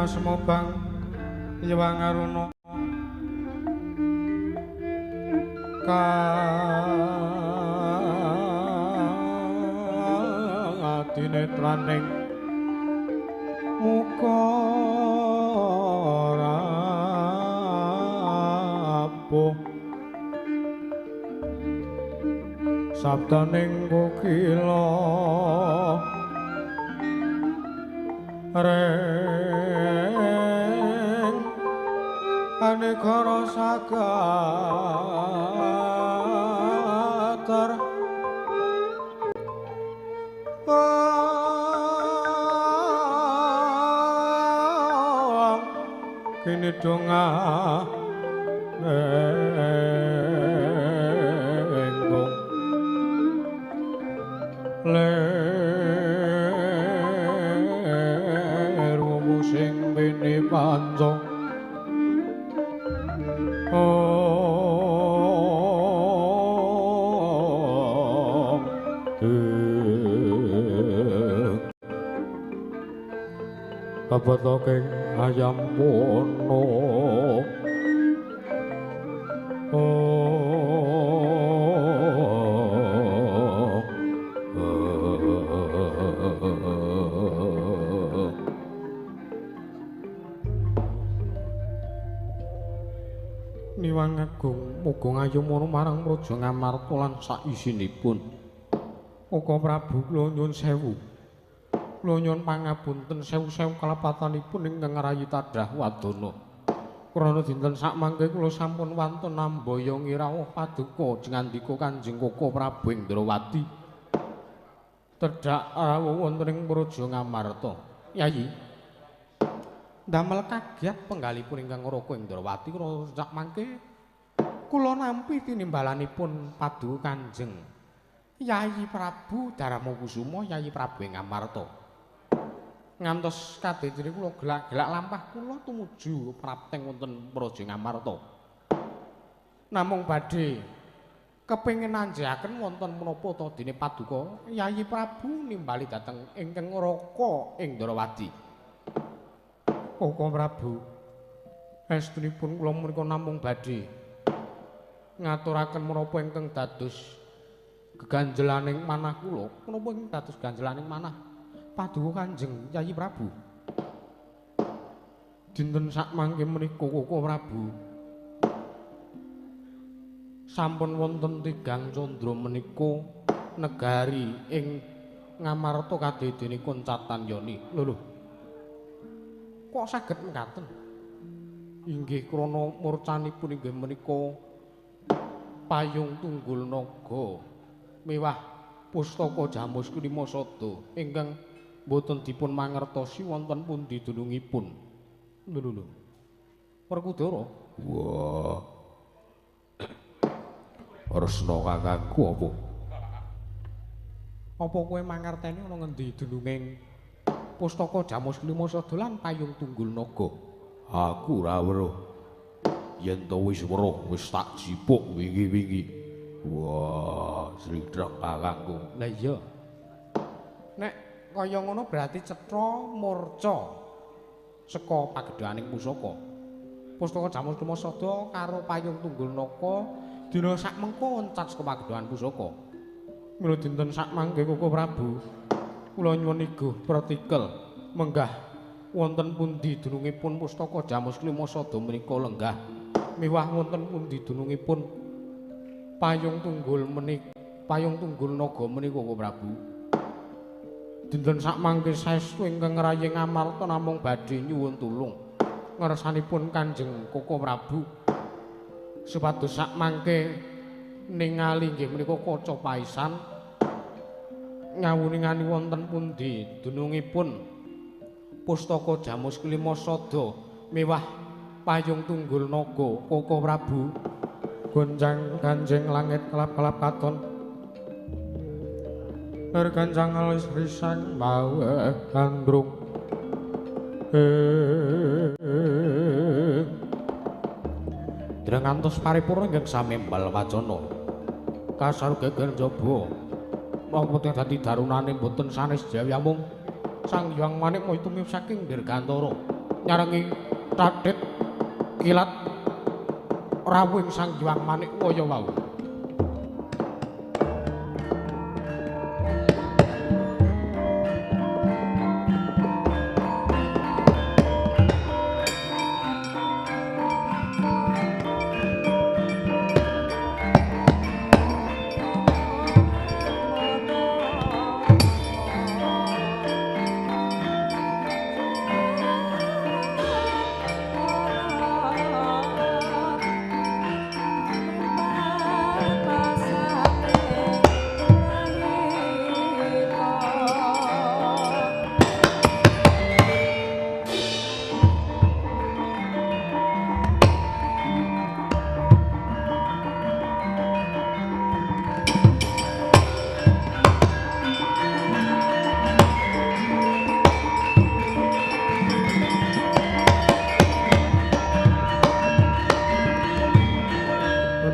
Semobang Yewang Aruna kadinetraning muka rapuh sabdaning kokila reng anekara sagater kini donga enggung ler wumu sing bini panjang Kabataking ayam wono Niwang agung muga ngayom marang Praja Ngamarta lan saisinipun. Uga Prabu kula nyuwun sewu. Kula nyuwun pangapunten sewu-sewu kalepatanipun ingkang ngrayi tadah wadana. Krana dinten sakmangke kula sampun wantun nambayangi rawuh paduka jengandika Kanjeng Koko Prabu Indrawati. Tedhak rawuh wonten ing Praja Ngamarta. Yayi, ndamel kaget penggalipun ingkang Raka Indrawati krana sakmangke kula nampi tinimbalanipun paduka Kanjeng Yayi Prabu Darmakusuma, Yayi Prabu ing Ngamarta. Ngantos kadene kula gelak-gelak lampah kula tumuju prapteng wonten Praja Ngamarta. Namung badhe kepengin anjehaken wonten menapa ta dene paduka Yayi Prabu nimbali dhateng ingkang Raka ing Ndrawadi. Koko Prabu, estunipun kula menika namung badhe ngaturaken menapa ingkang dados geganjelaning manah kula, menapa ingkang dados ganjelaning manah paduka Kanjeng Yayi Prabu. Dinten sakmangke menika Koko Prabu sampun wonten tigang candra menika negari ing Ngamarta kadedene koncatan yoni. Lho lho. Kok saged mekaten? Inggih krana murcanipun inggih menika payung tunggul naga miwah pustaka Jamus Klima Sada ingkang boten dipun mangertosi wonten pundi dunungipun. Lho lho lho. Werkudara. Wah. Resna kakangku apa? Apa kowe mangerteni ana ngendi dununging pustaka Jamus Klima Sada lan payung tunggul naga? Aku ora weruh. Yen to wis weruh wis tak jipuk wingi-wingi. Wah, slidrek kakangku. Lah iya. Nek kaya ngono berarti cetha murca saka pagedhaning pusaka. Pustaka Jamus Klima Sada karo payung tunggul naga dina sakmengko oncat saka pagedhahan pusaka. Mila dinten sakmangke Koko Prabu, kula nyuwun iguh pratikel menggah wonten pundi dunungipun pustaka Jamus Klima Sada menika lenggah miwah wonten pundi dunungipun payung tunggul menika, payung tunggul naga menika Koko Prabu. Dinten sakmangke saestu ingkang ngrayi Ngamarta namung badhe nyuwun tulung ngersanipun Kanjeng Koko Prabu supados sakmangke ningali nggih menika kaca paisan ngawuningani wonten pundi dunungipun pustaka Jamus Klima Sada miwah payung tunggul naga Koko Prabu. Gonjang ganjeng langit kelap-kelap katon erganjang alis risang mawe gandrung. Dereng ngantos paripurna ingkang samembal wacana. Kasar geger njaba. Mongko dadi darunane boten sanes jawi amung Sang Hyang Manikmaya tumiba saking dirgantara nyarengi tathit kilat rawuhing Sang Hyang Manikmaya wau.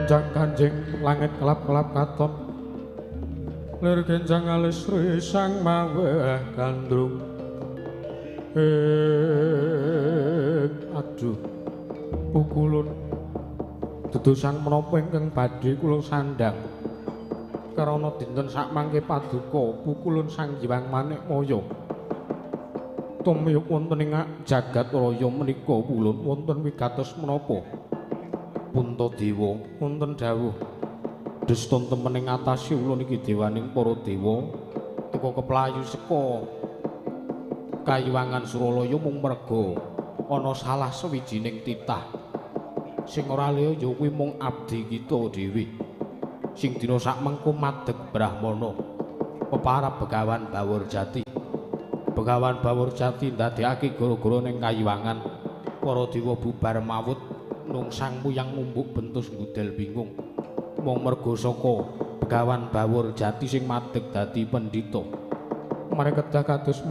Kanjeng langit kelap-kelap katon lir genjang alis risang maweh gandrung. Aduh pukulun dedosan menapa ingkang badhe kula sandhang karana dinten sakmangke paduka pukulun Sang Hyang Manikmaya tumiyuk wonten ing jagat raya menika pulun wonten wigatos menapa? Puntadewa wonten dawuh destun temen ing ngatasi ulun iki dewaning para dewa teka keplayu seka Kayuwangan Suralaya mung merga ana salah sawijining titah sing ora liya ya kuwi mung abdi kita dhewe sing dina sakmengko madeg brahmana peparab Begawan Bawurjati. Begawan Bawurjati ndadekake gara-gara ning Kayuwangan para dewa bubar mawut nung sang muyang mumbuk bentus ngudel bingung mung merga saka Begawan Bawur Jati sing madeg dadi pendhita. Mare kedah kados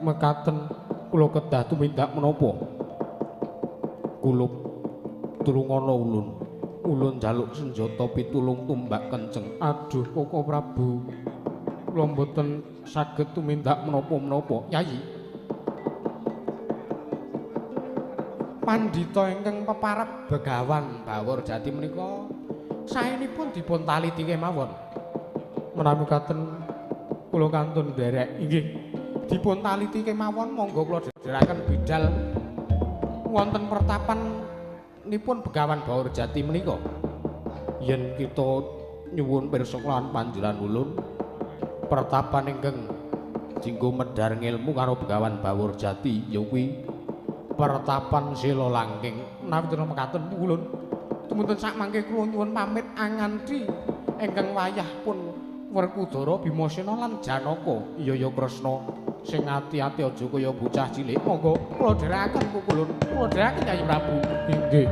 mekaten kula kedah tumindak menapa? Kulup tulungana ulun. Ulun njaluk senjata pitulung tumbak kenceng. Aduh Koko Prabu, kula mboten saged tumindak menapa-menapa. Yayi, pandhita ingkang peparab Begawan Bawur Jati menika saenipun dipun taliti kemawon. Menawi katen kula kantun nderek. Inggih, dipun taliti kemawon, monggo kula dherekaken bidal wonten pertapan nipun Begawan Bawur Jati menika. Yen kita nyuwun pirsa kelawan panjenengan ulun, pertapan ingkang dinggo medhar ngilmu karo Begawan Bawur Jati ya kuwi pertapan Sela Langking. Menawi dene mekaten ulun, tumunten sak mangke kula nyuwun pamit anganti ingkang wayah pun Werkudara, Bimasena lan Janaka. Iya ya Kresna, sing ati-ati aja kaya bocah cilik. Monggo kula dherekaken kukulun, kula dherekaken Yayi Prabu. Inggih.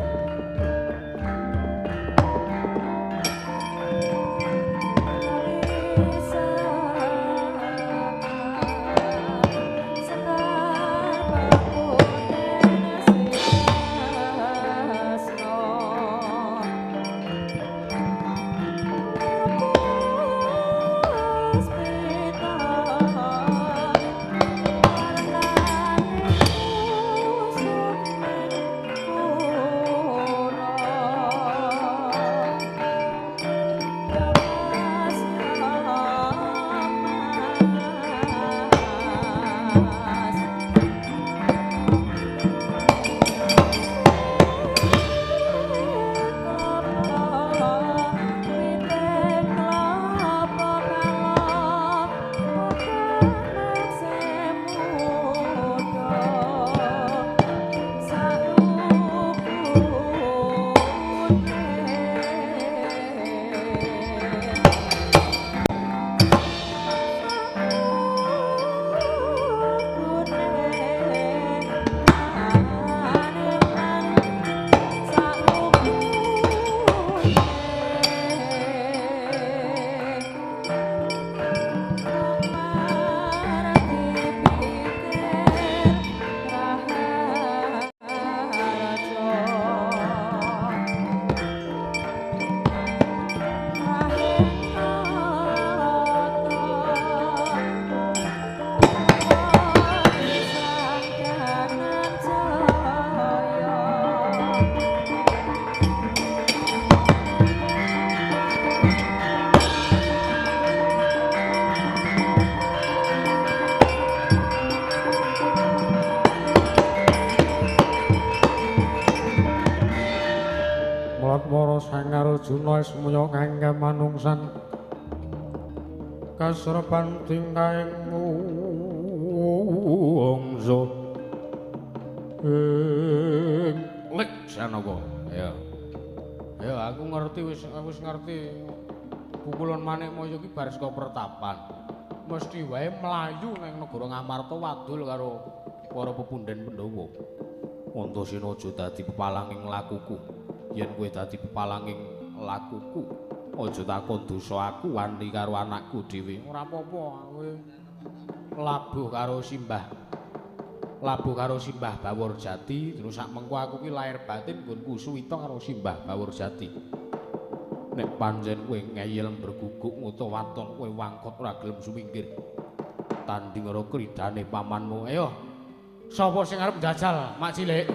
Arjuna ismaya kang manungsan kasrepan tingkahing wangsa ing lek Janaka. Ya. Ya aku ngerti wis ngerti pukulan Manikmaya iki bar saka pertapan. Mesti wae mlayu nang negara Ngamarta wadul karo para pepundhen Pandhawa. Antasena aja dadi pepalanging lakuku. Yen kowe dadi pepalanging lakuku, aja takon dosa aku wani karo anakku dhewe. Ora apa-apa, kowe labuh karo simbah. Labuh karo simbah Bawur Jati, terus sak mengko aku ki lahir batin nggonku suwita karo simbah Bawur Jati. Nek pancen kowe ngeyel mberguguk nguta waton kowe wangkot ora gelem sumingkir. Tanding karo kridane pamanmu. Ayo. Sapa sing arep njajal, Mak Cilik?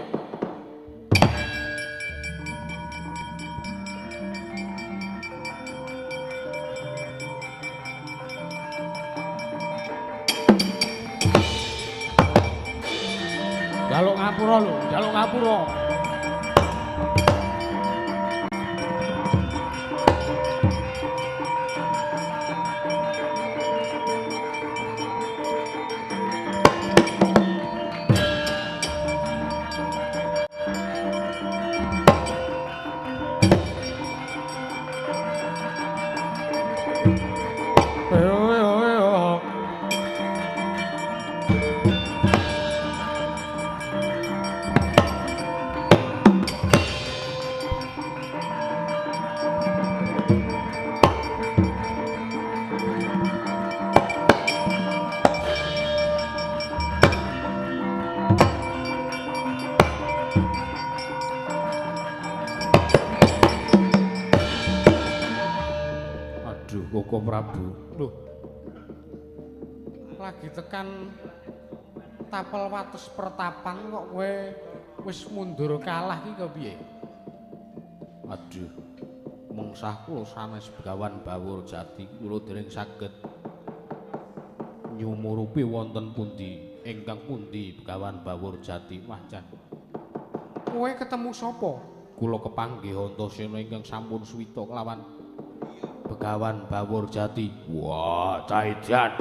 Jaluk ngapura lho, jaluk ngapura. Boko Prabu. Lho. Lagi tekan tapel wates pertapan kok kowe wis mundur kalah iki kok piye? Aduh. Mengsah kula sanes Begawan Bawor Jati kula dereng saged nyumurupi wonten pundi ingkang pundi Begawan Bawor Jati. Wah jan. Kowe ketemu sapa? Kula kepanggih Antasena ingkang sampun suwita kelawan Begawan Bawor Jati. Wah, caijan.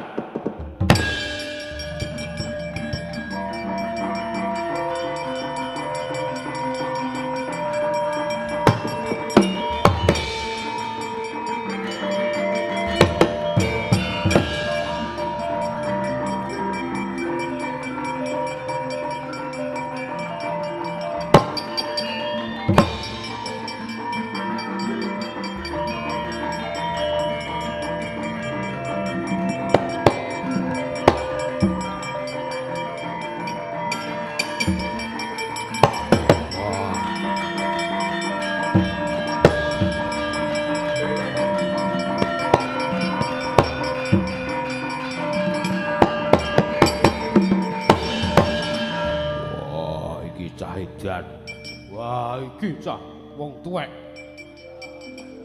Wah, iki cah wong tuwek.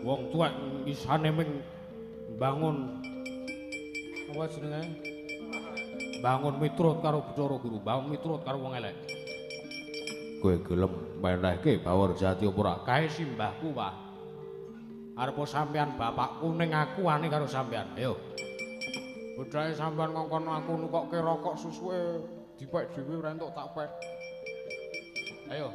Wong tuwek isane ming bangun apa jenenge? Bangun miturut karo Bathara Guru, bangun miturut karo wong elek. Kowe gelem menehke Bawor Jati apa ora? Kae simbahku, Pak. Arepa sampean bapakku ning aku ane karo sampean. Ayo. Bedhae sampean ngongkon aku nukokke rokok susuke dipek dhewe ora entuk tak pek. Ayo.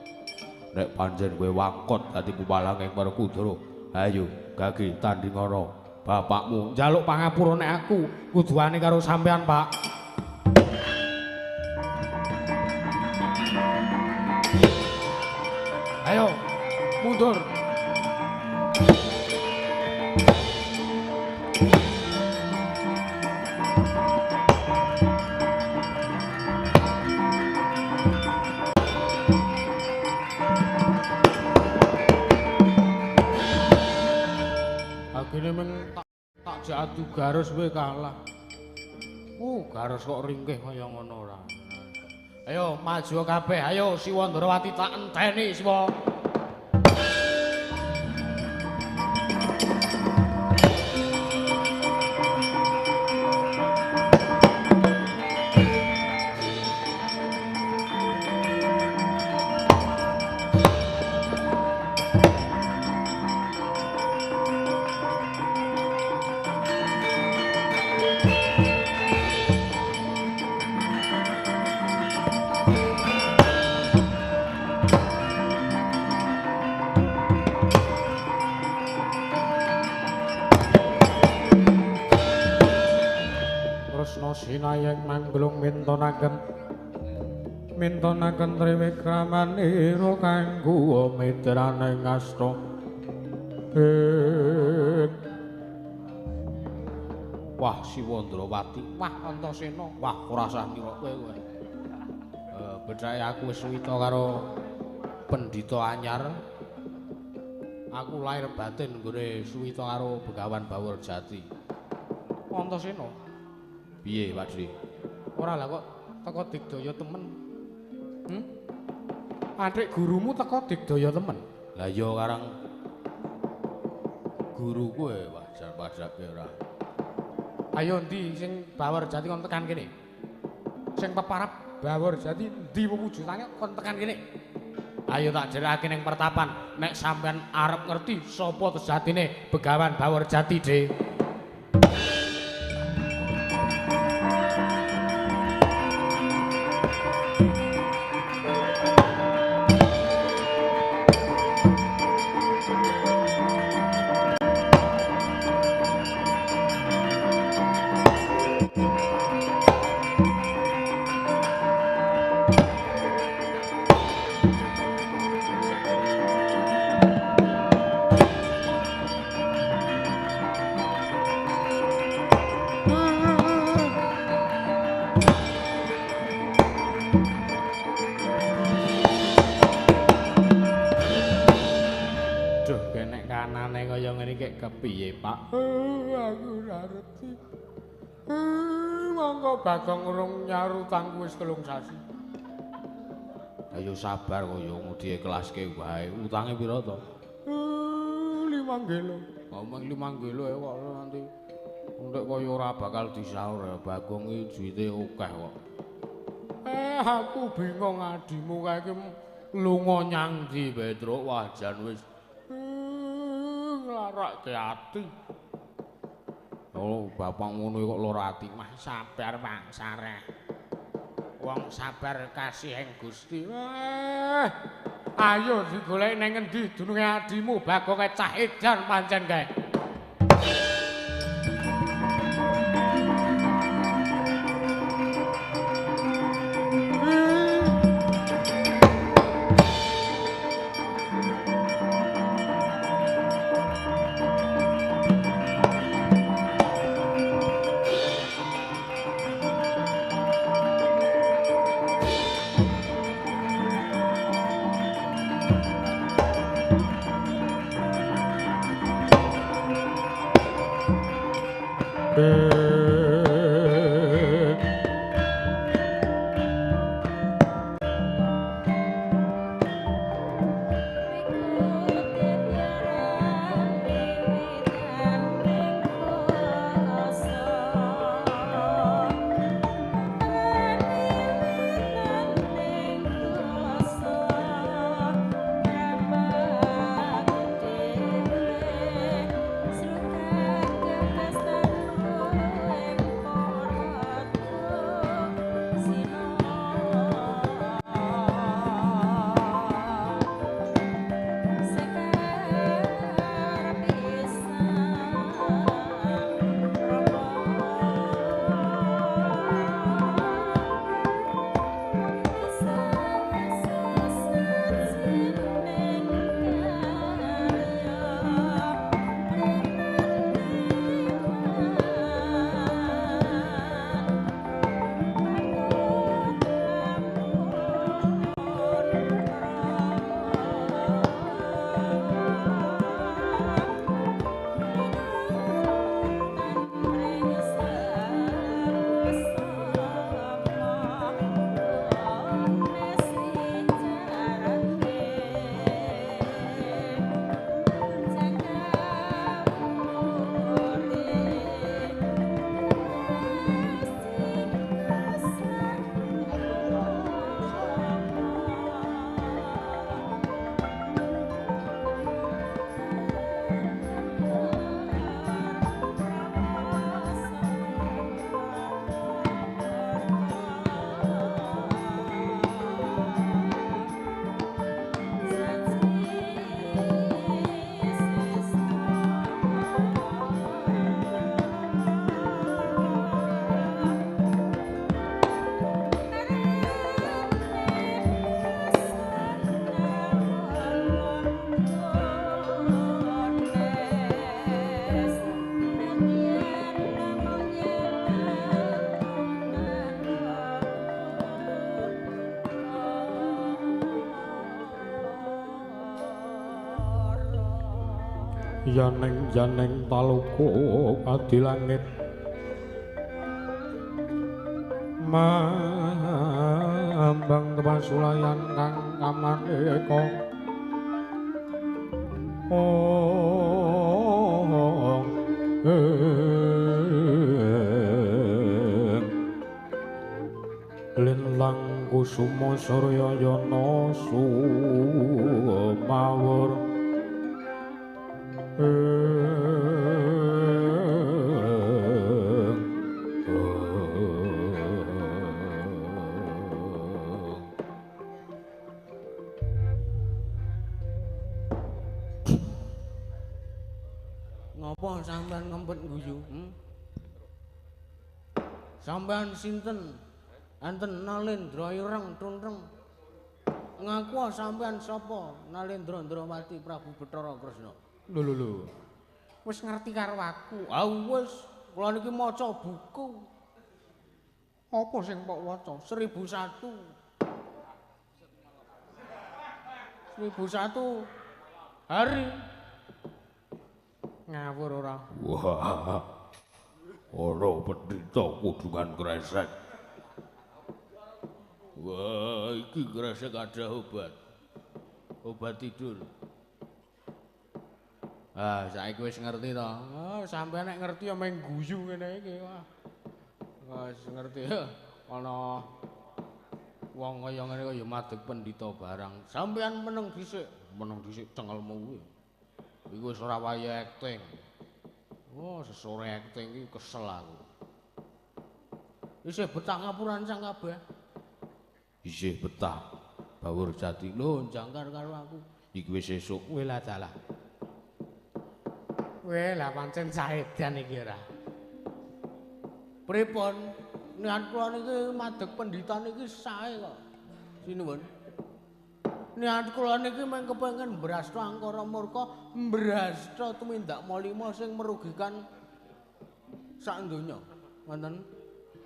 Nek pancen kowe wangkot dadi pupalang ing Werkudara, ayo gagi tandingana bapakmu. Njaluk pangapura nek aku kuduane karo sampean, Pak. Ayo, mundur. Agene meng tak jadu garis kowe kalah. Garis kok ringkih kaya ngono ora. Ayo maju kabeh, ayo Siwa Ndrawati tak enteni Siwa. Sinayeng mangglung mintonaken mintonaken triwikramanira kanggo mitrane ngasta. Wah Siwa Ndrawati, wah Antasena, wah ora usah nirokke kowe. Bedhake aku wis suwita karo pendhita anyar. Aku lahir batin nggone suwita karo Begawan Bawor Jati. Antasena. Piye, Pak Dri? Ora lah kok teko digdaya temen. Adik gurumu teko digdaya temen. Lah iya karang guruku e wajar padake ora. Ayo endi sing Bawor Jati kon tekan kene? Sing peparap Bawor Jati endi wujudane kon tekan kene? Ayo tak jerake ning pertapan nek sampean arep ngerti sapa sejatine Begawan Bawor Jati, Dri. kaya ngene iki kepiye, Pak? Aku ora ngerti. Monggo Bagong urung nyaur utangku wis 3 sasi. Ayo sabar kaya diikhlaske wae. Utange pira to? 5 gelo. Ngomong 5 gelo kok nanti entek kaya ora bakal disaur ya. Bagong iki duwite akeh kok. Aku bingung adimu kae iki lunga nyang ndi, Petruk? Wah, jan wis nglarake ati. Oh, bapak ngono kok lara ati. Mah sabar, Pak Sareh. Wong sabar kasih ing Gusti. Ayo digoleki nang ngendi dununge adimu Bagong cah edan pancen kae. Yaneng yaneng taluku adi langit mambang tepasulayan kang kamaneka lintang kusuma surya yana sumawur. Ngopo sampean ngempet guyu? Sampean sinten? Enten Nalendra ireng tuntreng. Ngaku sampean sapa? Nalendra Ndrawati Prabu Bathara Kresna. Lho lho lho. Wis ngerti karo aku. Ah wis, kula niki maca buku. Apa sing mbok waca? 1001. 1001 hari. Ngawur ora? Wah. Ana pendhita kudungan kresek. Wah, iki kresek ada obat. Obat tidur. Ah, saiki wis ngerti to. Ah, sampeyan nek ngerti ya meng guyu ngene iki. Wah. Wis ngerti ana wong kaya ngene kaya madeg pendhita barang. Sampeyan meneng dhisik cengelmu kuwi. Iku wis ora waya akting. Oh, sesore akting iki kesel aku. Isih betah ngapurancang kabeh. Isih betah. Bawur Jati lho jangkar karo aku. Iki wis esuk. Wela dalah. Weh, lah pancen saedan iki ora. Pripun? Niat kula niki madeg pendhita niki sae kok. Sinuwun. Niat kula niki mung kepengin mbrasta angkara murka, mbrasta tumindak malima sing merugikan sak donya. Ngoten?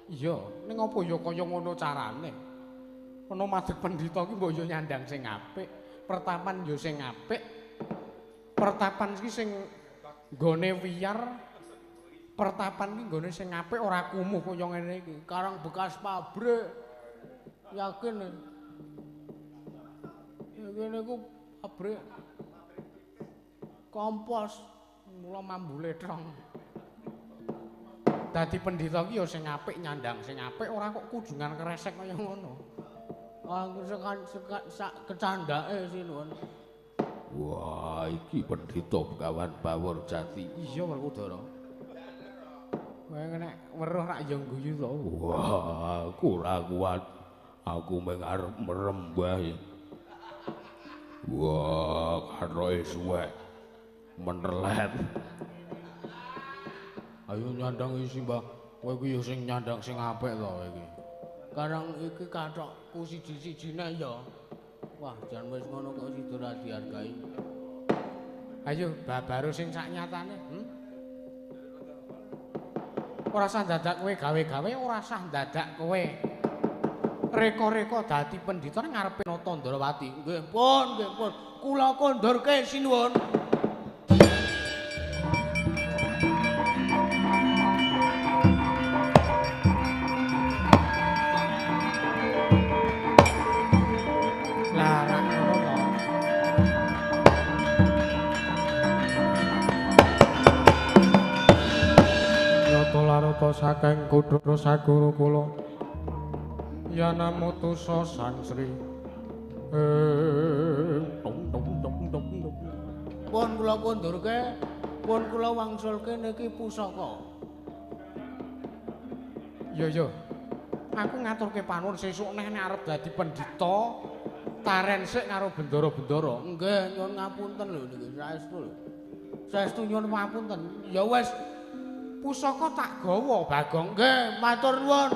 Iya, ning apa ya kaya ngono carane? Ana madeg pendhita ki mbok ya nyandang sing apik, pertapan ya sing apik. Pertapan iki sing nggone wiyar, pertapan ki nggone sing apik ora kumuh kaya ngene iki. Karang bekas pabrik. Yakin. Yakin iku pabrik kompos mula mambule trong. Dadi pendhita ki ya sing apik nyandang sing apik ora kok kudungan kresek kaya ngono. Aku sak kecandake sinuwun. Wah, iki pendhita Begawan Bawor Jati. Iya, Werkudara. Kowe nek weruh rak ya guyu to. Wah, aku ora kuat. Aku mung arep merem wae. Wah, kathoke suwek. Menerlet. Ayo nyandang isi, Mbah. Kowe iki ya sing nyandang sing apik to iki. Karang iki kathokku siji-sijine ya. Wah, jan wis ngono kok sida ora dihargai. Ayo babaru sing sak nyatane, Ora sah dadak kowe gawe-gawe, ora sah dadak kowe reka-reka dadi pendhita ngarepe Nata Ndrawati. Nggih pun, nggih pun. Kula kondurke sinuwun. Lah rak ngono to. Nata larata saking kudra saguru kula. Yanamutusa Sang Sri. Tung tung tung tung tung. Pun kula kondurke, pun kula wangsulke niki pusaka. Yo yo. Aku ngaturke panuwun sesuk neh nek arep dadi pendhita, taren sik karo bendara-bendara. Nggih, nyuwun ngapunten lho niki saestu lho. Saestu nyuwun ngapunten. Ya wis, pusaka tak gawa, Bagong. Nggih, matur nuwun.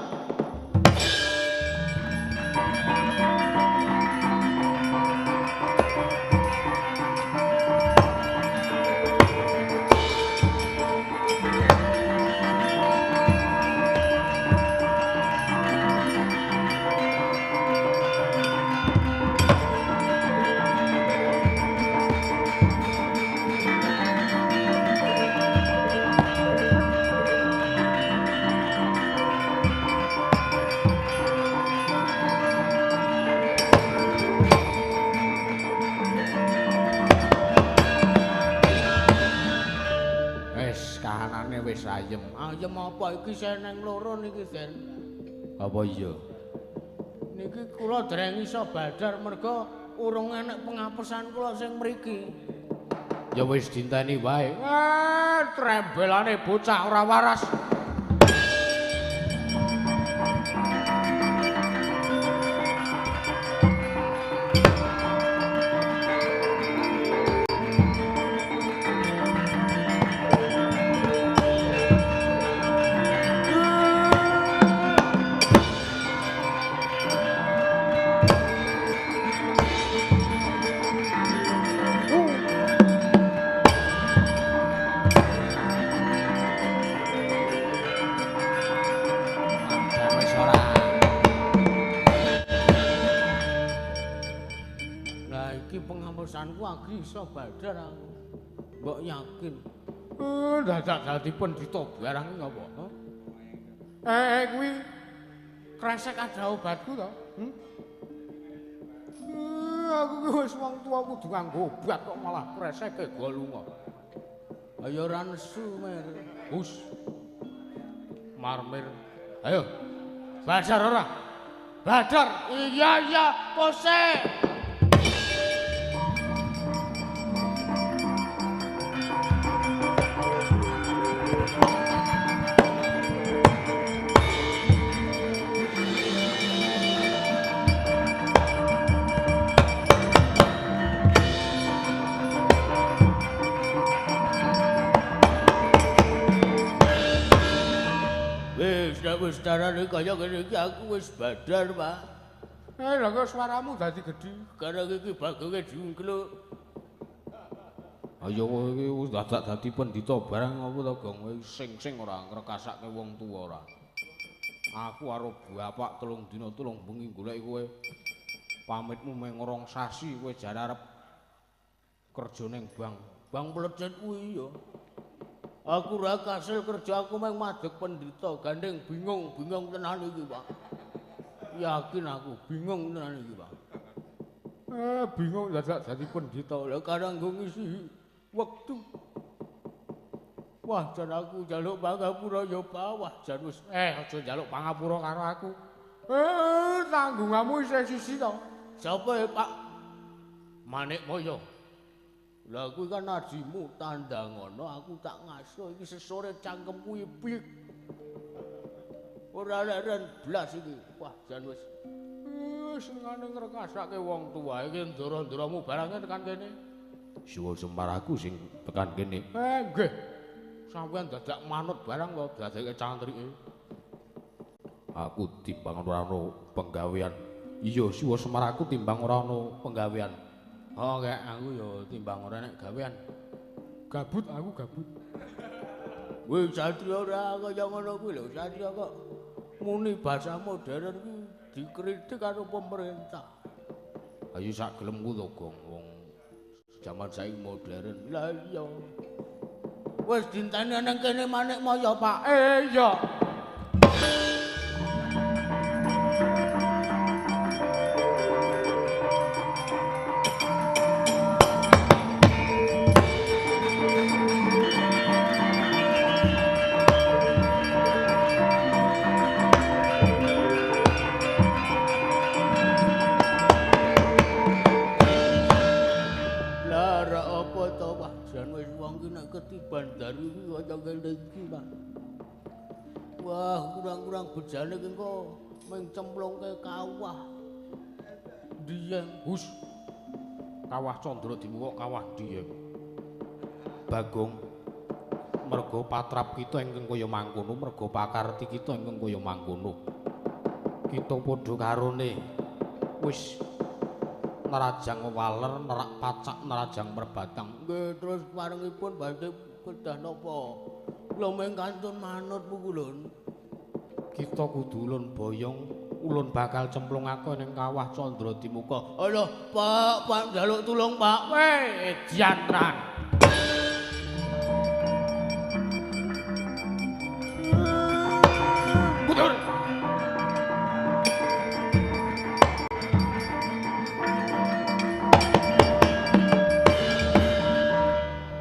Wis ayem. Ayem apa iki seneng loro niki, Den? Apa iya? Niki kula dereng iso badar merga urung enek pengapesan kula sing mriki. Ya wis dinteni wae. Trembelane bocah ora waras. Iso badar aku. Mbok yakin. Dadak dadi pendhita barang iki ngapa? Kuwi kresek ada obatku to? Aku ki wis wong tuwa kudu nganggo obat kok malah kreseke go lunga. Ayo ora nesu, Mer. Hus. Marmir. Ayo. Badar ora? Badar. Iya iya, pose. Wis darane kaya ngene iki aku wis badar, Pak. Lha kok suaramu dadi gedhi? Karena iki bagonge diungkluk. Ayo kowe iki wis dadak dadi pendhita barang apa to, Gong? Kowe sing-sing ora ngrekasake wong tuwa ora. Aku karo bapak 3 dina 3 bengi goleki kowe. Pamitmu mung 2 sasi kowe jar arep kerja ning bank. Bank plecet kuwi ya. Aku ora kasil kerja, aku mung madeg pendhita, gandeng bingung-bingung tenan iki, Pak. Yakin aku bingung tenan iki, Pak. Bingung dadak dadi pendhita. Lah karang nggo ngisi wektu. Wah, jan aku njaluk pangapura ya bawah jan wis. Aja njaluk pangapura karo aku. Tanggunganmu isih sisi to. Sapa ya, Pak? Manikmaya. Lah kuwi kan adimu tandang ngono aku tak ngaso iki sesore cangkemku ipik. Ora leren blas iki. Wah, jan wis. Senengane ngrekasake wong tuwa iki ndara-ndaramu barange tekan kene. Siwa Semar aku sing tekan kene. Nggih. Sampeyan dadak manut barang kok dadeke cantrike. Aku timbang ora ana penggawean. Iya, Siwa Semar aku timbang ora ana penggawean. Oh, kek aku ya timbang ora nek gawean. Gabut aku gabut. Wih, satria ora kaya ngono kuwi lho, satria kok muni basa modern kuwi dikritik karo pemerintah. Ayo sak gelemku to, Gong, wong jaman saiki modern. Lah iya. Wis dinteni nang kene Manikmaya, Pak. Iya. Ketiban daru iki kaya ngene iki, Pak. Wah, kurang-kurang bejane iki engko mung cemplungke kawah. Dieng, hus. Kawah Candra Dimuka kawah Dieng. Bagong, merga patrap kita ingkang kaya mangkono, merga pakarti kita ingkang kaya mangkono. Kita padha karone wis nerajang waler, nerak pacak, nerajang merbatang. Nggih, terus parengipun badhe kedah napa? Kula mung kantun manut pukulun. Kita kudu ulun boyong, ulun bakal cemplungake ning kawah Candra Dimuka. Alah, Pak, Pak njaluk tulung, Pak. Weh, edan tenan. Mundur.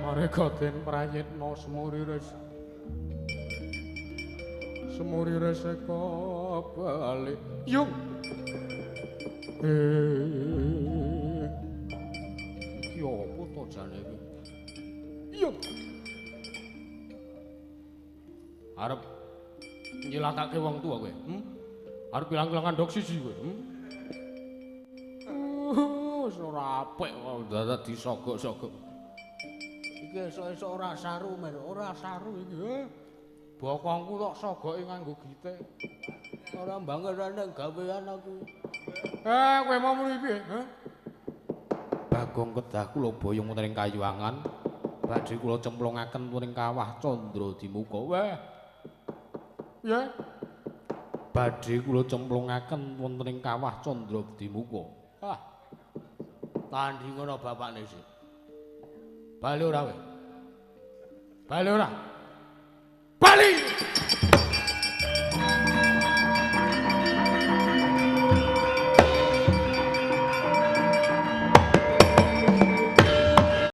Marega den prayitna semuriris. Semuriris eka bali. Yung. Iki apa to jane iki? Yung. Arep nyilakake wong tuwa kowe, Arep ilang-ilangan ndok siji kowe, Wis ora apik kok dadak disogok-sogok. Iki esuk-esuk ora saru, Mer, ora saru iki. Bokongku tok sogoke nganggo gitik. Ora banget nek gawean aku. Kowe mau muni piye, ha? Bagong kedah kula boyong wonten ing kayuwangan, badhe kula cemplungaken wonten ing kawah Candra Dimuka. Wah. Piye? Badhe kula cemplungaken wonten ing kawah Candra Dimuka. Ah. Tandhi ngono bapakne sik. Bali ora kowe? Bali ora? Bali.